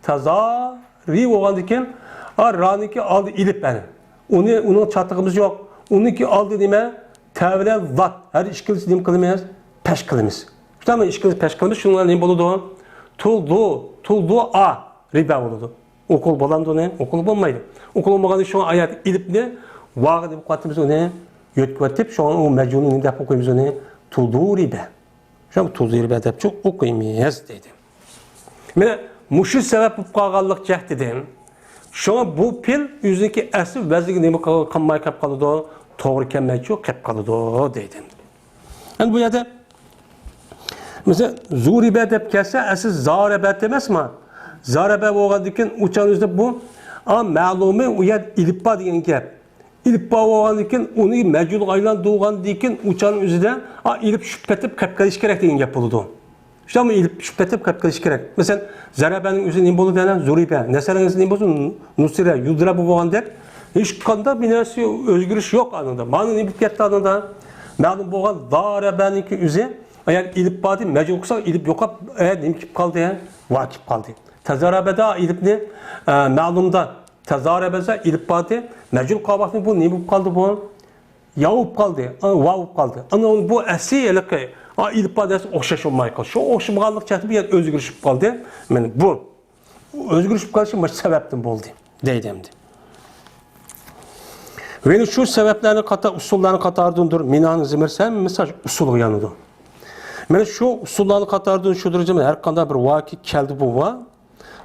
تەزا، رى بولغاندىن كېيىن، ئا، رانىڭكى ئالدى ئېلىپ، ئەنە. ئۇنى، ئۇنىڭ چاتىقىمىز يوق. ئۇنىڭكى ئالدى نېمە؟ تە بىلەن زات. ھەر ئىككىلىسى نېمە قىلىمىز؟ پەش قىلىمىز. شۇنداقمۇ؟ ئىككىلىسى پەش قىلىمىز. شۇنىڭ بىلەن نېمە بولىدۇ؟ تۇلدۇ، تۇلدۇ ئا رىبە بولىدۇ. ئوقۇل بولامدۇ ئۇنى؟ ئوقۇل بولمايدۇ. ئوقۇل بولمىغاندىن شۇڭا ئايەت ئېلىپنى ۋاغا دەپ قويۇۋاتىمىز ئۇنى. يۆتكىۋېتىپ، شۇڭا ئۇ مەجھۇلنى نېمە دەپ ئوقۇيمىز ئۇنى؟ تۇلدۇرىبە. شۇ تۇلدۇرىبە دەپچۇ ئوقۇيمىز دەيدۇ. مانا مۇشۇ سەۋەب بولۇپ قالغانلىق جەھەتتىن. شۇڭا بۇ پېئىل ئۆزىنىڭكى ئەسلى ۋەزنىگە نېمە قىل-، قىلماي قېلىپ قالىدۇ؟ توغرا كەلمەيچۇ قېلىپ قالىدۇ دەيدۇ. ئەمدى بۇ يەردە مەسىلەن، زۇرىبە دەپ كەلسە، ئەسلى زارەبە ئەمەسمۇ؟ زارەبە بولغاندىن كېيىن ئۇچان ئۆزىدە بۇ، ئا، مەلۇمى ئۇ يەردە ئېلىپبا دېگەن گەپ. ئېلىپبا بولغاندىن كېيىن ئۇنى مەجھۇلغا ئايلاندۇرغاندىن كېيىن ئۇچان ئۆزىدە، ئا، ئېلىپ چۈشۈپ كېتىپ قېلىپ قېلىشى كېرەك دېگەن گەپ بولىدۇ. شۇنداقمۇ؟ ئېلىپ چۈشۈپ كېتىپ قېلىپ قېلىشى كېرەك. مەسىلەن، زەرەبەنىڭ ئۆزى نېمە بولىدۇ يەنە؟ زۇرىبە. نەسرەنىڭ ئۆزى نېمە بولسۇن؟ نۇسرە، يۇدرەبۇ بولغاندەك. ھېچقانداق بىر نەرسە ئۆزگىرىش يوق ئانىڭدا. مانا نېمە بولۇپ كەتتى ئانىڭدا؟ مەلۇم بولغان زارەبەنىڭكى ئۆزى، ئەگەر ئېلىپ باردى، مەجھۇل قىلساق ئېلىپ يوقاپ، ئە، نېمە كېلىپ قالدى؟ ۋا كېلىپ قالدى. تەزارەبەدە ئېلىپنى، ئە، مەلۇمدا تەزارەبەزە ئېلىپ باردى. مەجھۇل قالغان ۋاقتىدا بۇ نېمە بولۇپ قالدى بۇ؟ يا بولۇپ قالدى، ئا، ۋا بولۇپ قالدى. ئانا بۇ ئەسلى ھېلىقى، ئا، ئېلىپ باردى ئوخشاش بولماي قالدى. شۇ ئوخشىمىغانلىق جەھەتتىن بۇ يەر ئۆزگىرىش بولۇپ قالدى. مانا بۇ. ئۆزگىرىش بولۇپ قېلىشى مۇشۇ سەۋەبتىن بولدى، دەيدۇ ئەمدى. ۋە شۇ سەۋەبلەرنى قاتار، ئۇسۇللارنى قاتاردىندۇر. مىنانىڭ زېمىرسى ھەممىسى ئۇسۇلغا يانىدۇ. مانا شۇ ئۇسۇللارنى قاتاردىن شۇ دەرىجىدە ھەر قانداق بىر ۋاكى كەلدى بۇ ۋا.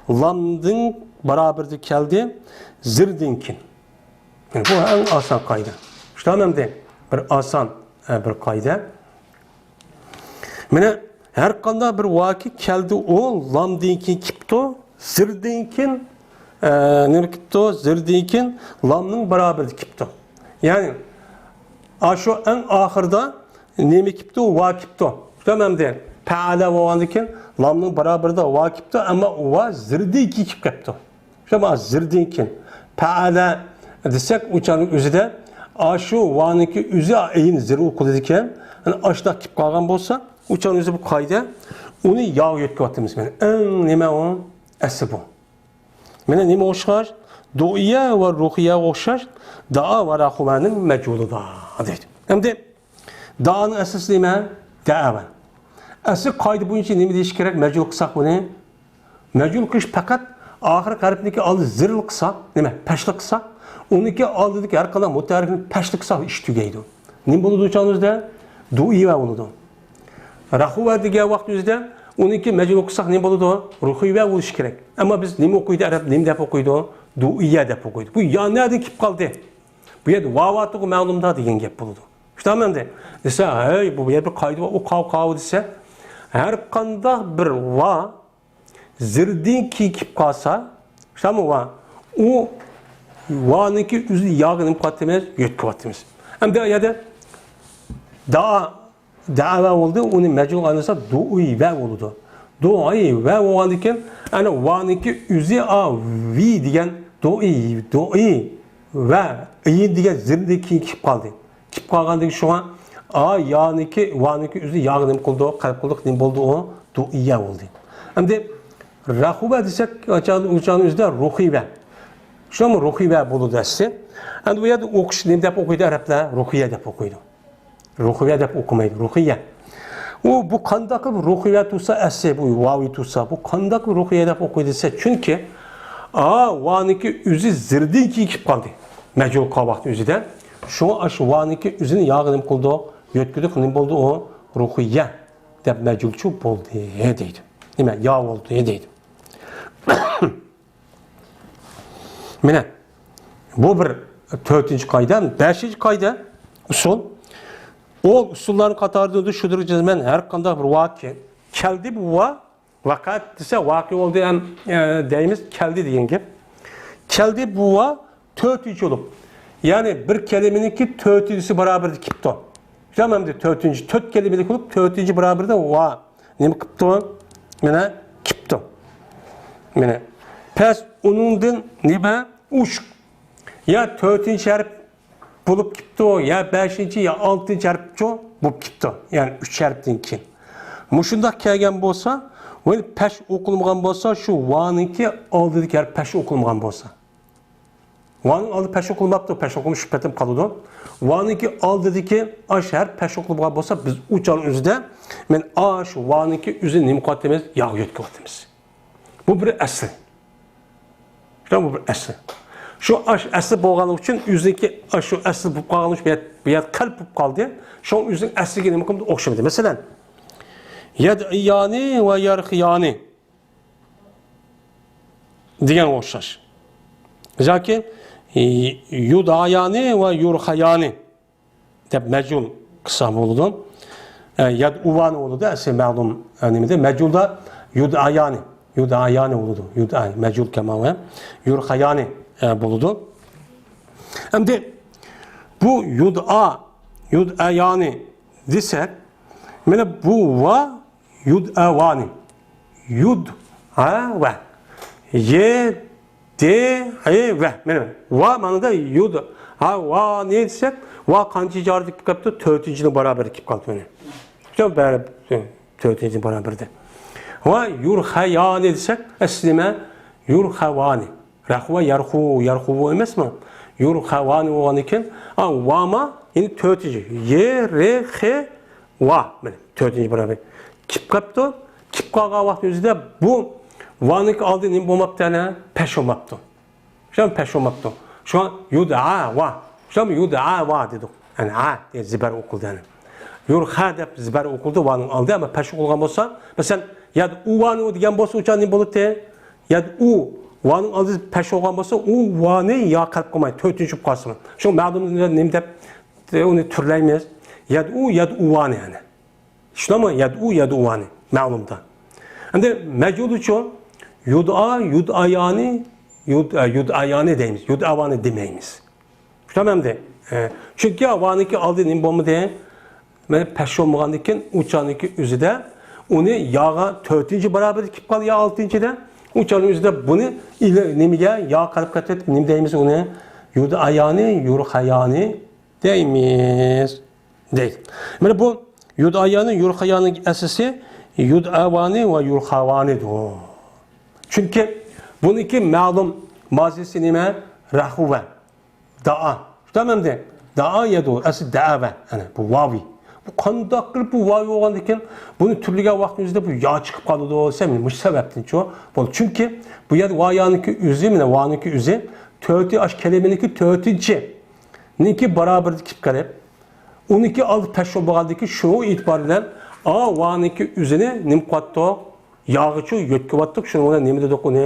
لامدىن بارابىردە كەلدى. زىردىن كېيىن. بۇ ئەڭ ئاسان قائىدە. شۇنداق ئەمدى بىر ئاسان، ئە، بىر قائىدە. مانا ھەر قانداق بىر ۋاكى كەلدى، ئۇ لامدىن كېيىن كېپتۇ، زىردىن كېيىن، ئە، نېمە كېپتۇ؟ زىردىن كېيىن لامنىڭ بارابىرىدە كېپتۇ. يەنى ئاشۇ ئەڭ ئاخىرىدا نېمە كېپتۇ؟ ۋا كېپتۇ. شۇنداق ئەمدى پەئەلە بولغاندىن كېيىن لامنىڭ بارابىرىدا ۋا كېپتۇ، ئەمما ۋا زىردىن كېيىن كېلىپ قېپتۇ. شۇنداق زىردىن كېيىن پەئەلە دېسەك، ئۇ چاغنىڭ ئۆزىدە ئاشۇ ۋانىڭكى ئۆزى ئەينى زىر ئوقۇلىدىكەن. يەنى ئاشۇنداق كېلىپ قالغان بولسا، ئۇ چاغنىڭ ئۆزى بۇ قائىدە، ئۇنى ياغا يۆتكىۋاتىمىز. مانا ئەڭ نېمە ئۇ؟ ئەسلى بۇ. مانا نېمە ئوخشاش؟ دۇئىيە ۋە رۇخىيەگە ئوخشاش، دائا ۋە راخۇۋەنىڭ مەجھۇلىدا دەيدۇ. ئەمدى دائانىڭ ئەسلىسى نېمە؟ دەئەۋە. ئەسلى قائىدە بويىچە نېمە دېيىش كېرەك؟ مەجھۇل قىلساق بۇنى. مەجھۇل قىلىش پەقەت ئاخىرقى ھەرپنىڭكى ئالدى زىرلا قىلساق، نېمە، پەشلا قىلساق، ئۇنىڭكى ئالدىدىكى ھەر قانداق مۇتەھەررىكنى پەشلا قىلساق ئىش تۈگەيدۇ. نېمە بولىدۇ چاغنىڭ ئۆزىدە؟ دۇئىۋە بولىدۇ. راخۇۋە دېگەن ۋاقىت ئۆزىدە ئۇنىڭكى مەجھۇل قىلساق نېمە بولىدۇ؟ رۇخىۋە بولۇشى كېرەك. ئەمما بىز نېمە ئوقۇيدۇ؟ ئەرەب نېمە دەپ ئوقۇيدۇ؟ دۇئىيە دەپ ئوقۇيدۇ. بۇ يا نەدىن كېلىپ قالدى؟ بۇ يەردە ۋاۋاتۇغۇ مەلۇمدا دېگەن گەپ بولىدۇ. شۇنداقمۇ ئەمدى؟ دېسە، ھەي، بۇ يەردە بىر قائىدە بار، ئۇ قاۋ، قاۋ دېسە، ھەر قانداق بىر ۋا زىردىن كېيىن كېلىپ قالسا، شۇنداقمۇ ۋا، ئۇ ۋانىڭكى ئۆزىنى ياغا نېمە قىلىۋاتىمىز؟ يۆتكىۋاتىمىز. ئەمدى ئۇ يەردە دائا دەئەۋە بولدى، ئۇنى مەجھۇلغا ئايلانسا دۇئىۋە بولىدۇ. دۇئىۋە بولغاندىن كېيىن، ئەنە ۋانىڭكى ئۆزى ئا ۋى دېگەن دۇئى، دۇئى ۋە ئىيىن دېگەن زىردىن كېيىن كېلىپ قالدى. كېلىپ قالغاندىن كېيىن شۇڭا ئا يانىڭكى، ۋانىڭكى ئۆزى ياغا نېمە قىلدۇق، قەلب قىلدۇق، نېمە بولدى ئۇ؟ دۇئىيە بولدى. ئەمدى رەخۇۋە دېسەك، ئۇچانىڭ ئۆزىدە رۇخىۋە. شۇمۇ رۇخىۋە بولىدۇ ئەسلى. ئەمدى بۇ يەردە ئوقۇش نېمە دەپ ئوقۇيدۇ ئەرەبلەر؟ رۇخىيە دەپ ئوقۇيدۇ. رۇخىيە دەپ ئوقۇمايدۇ، رۇخىيە. ئۇ، بۇ قانداق قىلىپ رۇخىيە تۇرسا ئەسلى، بۇ ۋاۋى تۇرسا، بۇ قانداق قىلىپ رۇخىيە دەپ ئوقۇيدۇ دېسە، چۈنكى ئا ۋانىڭكى ئۆزى زىردىن كېيىن كېلىپ قالدى. مەجھۇل قالغان ۋاقىتنىڭ ئۆزىدە. شۇڭا ئاشۇ ۋانىڭكى ئۆزىنى ياغا نېمە قىلدۇق؟ يۆتكىدۇق، نېمە بولدى ئۇ؟ رۇخىيە دەپ مەجھۇلچۇ بولدى دەيدۇ. نېمە؟ يا بولدى دەيدۇ. مانا، بۇ بىر تۆتىنچى قائىدە. بەشىنچى قائىدە، ئۇسۇل. ئۇ ئۇسۇللارنىڭ قاتارىدا شۇدۇر جەزمەن ھەر قانداق بىر ۋاقىئ. كەلدى بۇ ۋا، ۋەقەئەت دېسە ۋاقىئ بولدى ھەم، ئە، دەيمىز، كەلدى دېگەن گەپ. كەلدى بۇ ۋا تۆتىنچى بولۇپ. يەنى بىر كەلىمىنىڭكى تۆتىنچىسى باراۋەردە كېلىپتۇ. شۇنداقمۇ ئەمدى تۆتىنچى، تۆت كەلىمىلىك بولۇپ، تۆتىنچى باراۋەردە ۋا نېمە قىپتۇ؟ مانا كېلىپتۇ. مانا. پەس ئۇنىڭدىن نېمە؟ ئۈچ. يا تۆتىنچى ھەرپ بولۇپ كېلىپتۇ، يا بەشىنچى، يا ئالتىنچى ھەرپچۇ بولۇپ كېلىپتۇ. يەنى ئۈچ ھەرپتىن كېيىن. مۇشۇنداق كەلگەن بولسا، ۋە پەش ئوقۇلمىغان بولسا، شۇ ۋانىڭكى ئالدىدىكى ھەرپ پەش ئوقۇلمىغان بولسا. ۋانىڭ ئالدى پەش ئوقۇلماپتۇ، پەش ئوقۇلمىش شۇ پېتىم قالىدۇ. ۋانىڭكى ئالدىدىكى ئاش ھەرپ پەش ئوقۇلمىغان بولسا، بىز ئۇچانىڭ ئۆزىدە، مانا ئاش ۋانىڭكى ئۆزىنى نېمە قىلىۋاتىمىز؟ ياغا يۆتكىۋاتىمىز. بۇ بىر ئەسلى. شۇ بۇ بىر ئەسلى. شۇ ئاش ئەسلى بولغانلىقى ئۈچۈن ئۆزىنىڭكى ئاشۇ ئەسلى بولۇپ قالغان ئۈچۈن بۇ يەر، بۇ يەر قەلب بولۇپ قالدى. شۇڭا ئۆزىنىڭ ئەسلىگە نېمە قىلدى؟ ئوخشىمىدى. مەسىلەن، يەدئىيانى ۋە يەرخىيانى دېگەن ئوخشاش. ياكى، ئى، يۇدئايانى ۋە يۇرخايانى دەپ مەجھۇل قىلسا بولىدۇ. ئە، يەدئۇۋانى بولىدۇ، ئەسلى مەلۇم، ئە، نېمىدە؟ مەجھۇلدا يۇدئايانى، يۇدئايانى بولىدۇ. يۇدئا، مەجھۇل كەما ۋە يۇرخايانى، ئە، بولىدۇ. ئەمدى بۇ يۇدئا، يۇدئايانى دېسەك، مانا بۇ ۋا يۇدئاۋانى. يۇدئاۋا. يە، دې، ئې، ۋە. مانا ۋا مانىدا يۇدئاۋانى دېسەك، ۋا قانچىنچى ھەرپتە كېلىپ قاپتۇ؟ تۆتىنچىنىڭ باراۋەردە كېلىپ قالدى مانا. شۇ بەرىبىر تۆتىنچىنىڭ باراۋەردە. ۋە يۇرخايانى دېسەك، ئەسلى نېمە؟ يۇرخاۋانى. رەخۇۋە، يەرخۇ، يەرخۇۋۇ ئەمەسمۇ؟ يۇرخاۋانى بولغاندىن كېيىن، ئا، ۋاما، يەنى تۆتىنچى. يې، رې، خې، ۋا. مانا، تۆتىنچى باراۋەر. كېلىپ قاپتۇ. كېلىپ قالغان ۋاقىتنىڭ ئۆزىدە بۇ ۋانىڭكى ئالدى نېمە بولماپتۇ ئەنە؟ پەش بولماپتۇ. شۇڭا پەش بولماپتۇ. شۇڭا يۇدئاۋا. شۇڭا يۇدئاۋا دېدۇق. يەنى ھا دېگەن زىبەر ئوقۇلدى يەنى. يۇرخا دەپ زىبەر ئوقۇلدى، ۋانىڭ ئالدى، ئەمما پەش ئوقۇلغان بولسا، مەسىلەن، يەدئۇۋانى دېگەن بولسا، ئۇچان نېمە بولاتتى؟ يەدئۇ، ۋانىڭ ئالدى پەش بولغان بولسا، ئۇ ۋانى يا قەلب قىلماي، تۆتىنچى بولۇپ قالسىمۇ. شۇ مەلۇم نېمە دەپ، ئۇنى تۈرلەيمىز. يەدئۇ، يەدئۇۋانى يەنى. شۇنداقمۇ؟ يەدئۇ، يەدئۇۋانى. مەلۇمدا. ئەمدى مەجھۇلىچۇ؟ يۇدئا، يۇدئايانى، يۇد-، ئە، يۇدئايانى دەيمىز. يۇدئاۋانى دېمەيمىز. شۇنداقمۇ ئەمدى؟ ئە، چۈنكى ۋانىڭكى ئالدى نېمە بولمىدى؟ مانا پەش بولمىغاندىن كېيىن ئۇچانىڭكى ئۆزىدە ئۇنى ياغا تۆتىنچى باراۋەردە كېلىپ قالدى يا ئالتىنچىدە. ئۇچانىڭ ئۆزىدە بۇنى ئىلى-، نېمىگە؟ يا قەلب قىلىپ نېمە دەيمىز ئۇنى؟ يۇدئايانى، يۇرخايانى دەيمىز. دەيدۇ. مانا بۇ يۇدئايانى، يۇرخايانىنىڭ ئەسلىسى يۇدئاۋانى ۋە يۇرخاۋانىدۇر. چۈنكى بۇنىڭكى مەلۇم مازىسى نېمە؟ رەخۇۋە. دائا. شۇنداقمۇ ئەمدى؟ دائا يەدۇ، ئەسلى دەئەۋە. ئەنە، بۇ ۋاۋى. بۇ قانداق قىلىپ بۇ ۋاۋى بولغاندىكىن، بۇنى تۈرلىگەن ۋاقتىمىزدا بۇ يا چىقىپ قالىدۇ دېسەم، مۇشۇ سەۋەبتىنچۇ؟ بولدى. چۈنكى بۇ يەردە ۋايانىڭكى ئۆزى، مانا ۋانىڭكى ئۆزى، تۆتى ئاش كەلىمىنىڭكى تۆتىنچى نىڭكى باراۋەردە كېلىپ قېلىپ، ئۇنىڭكى ئالدى پەش بولغاندىكىن شۇنىڭ ئېتىبارى بىلەن ئا ۋانىڭكى ئۆزىنى نېمە قىلىۋاتتۇق؟ ياغىچۇ يۆتكىۋاتتۇق. شۇنىڭ بىلەن نېمە دېدۇق ئۇنى؟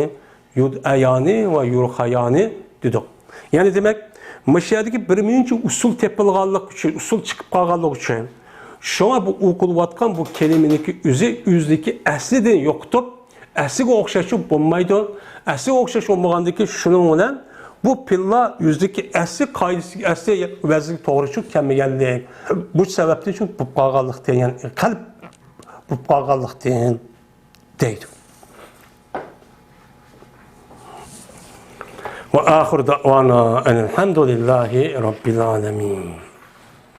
يۇدئەيانى ۋە يۇرخايانى دېدۇق. يەنى دېمەك، مۇشۇ يەردىكى بىر مۇنچە ئۇسۇل تېپىلغانلىقى ئۈچۈن، ئۇسۇل چىقىپ قالغانلىقى ئۈچۈن، شۇڭا بۇ ئوقۇلۇۋاتقان بۇ كەلىمىنىڭكى ئۆزى ئۆزىنىڭكى ئەسلىدىن يوقىتىپ، ئەسلىگە ئوخشاشتۇرۇپ بولمايدۇ. ئەسلىگە ئوخشاش بولمىغاندىكىن شۇنىڭ بىلەن بۇ پىللا ئۆزىدىكى ئەسلى قائىدىسىگە، ئەسلى ۋەزىگە توغرا چۈشۈپ كەلمىگەنلىك، بۇ سەۋەبتىن شۇ بولۇپ قالغانلىقتىن، يەنى قەلب بولۇپ قالغانلىقتىن دەيدۇ. وآخر دعوانا أن الحمد لله رب العالمين.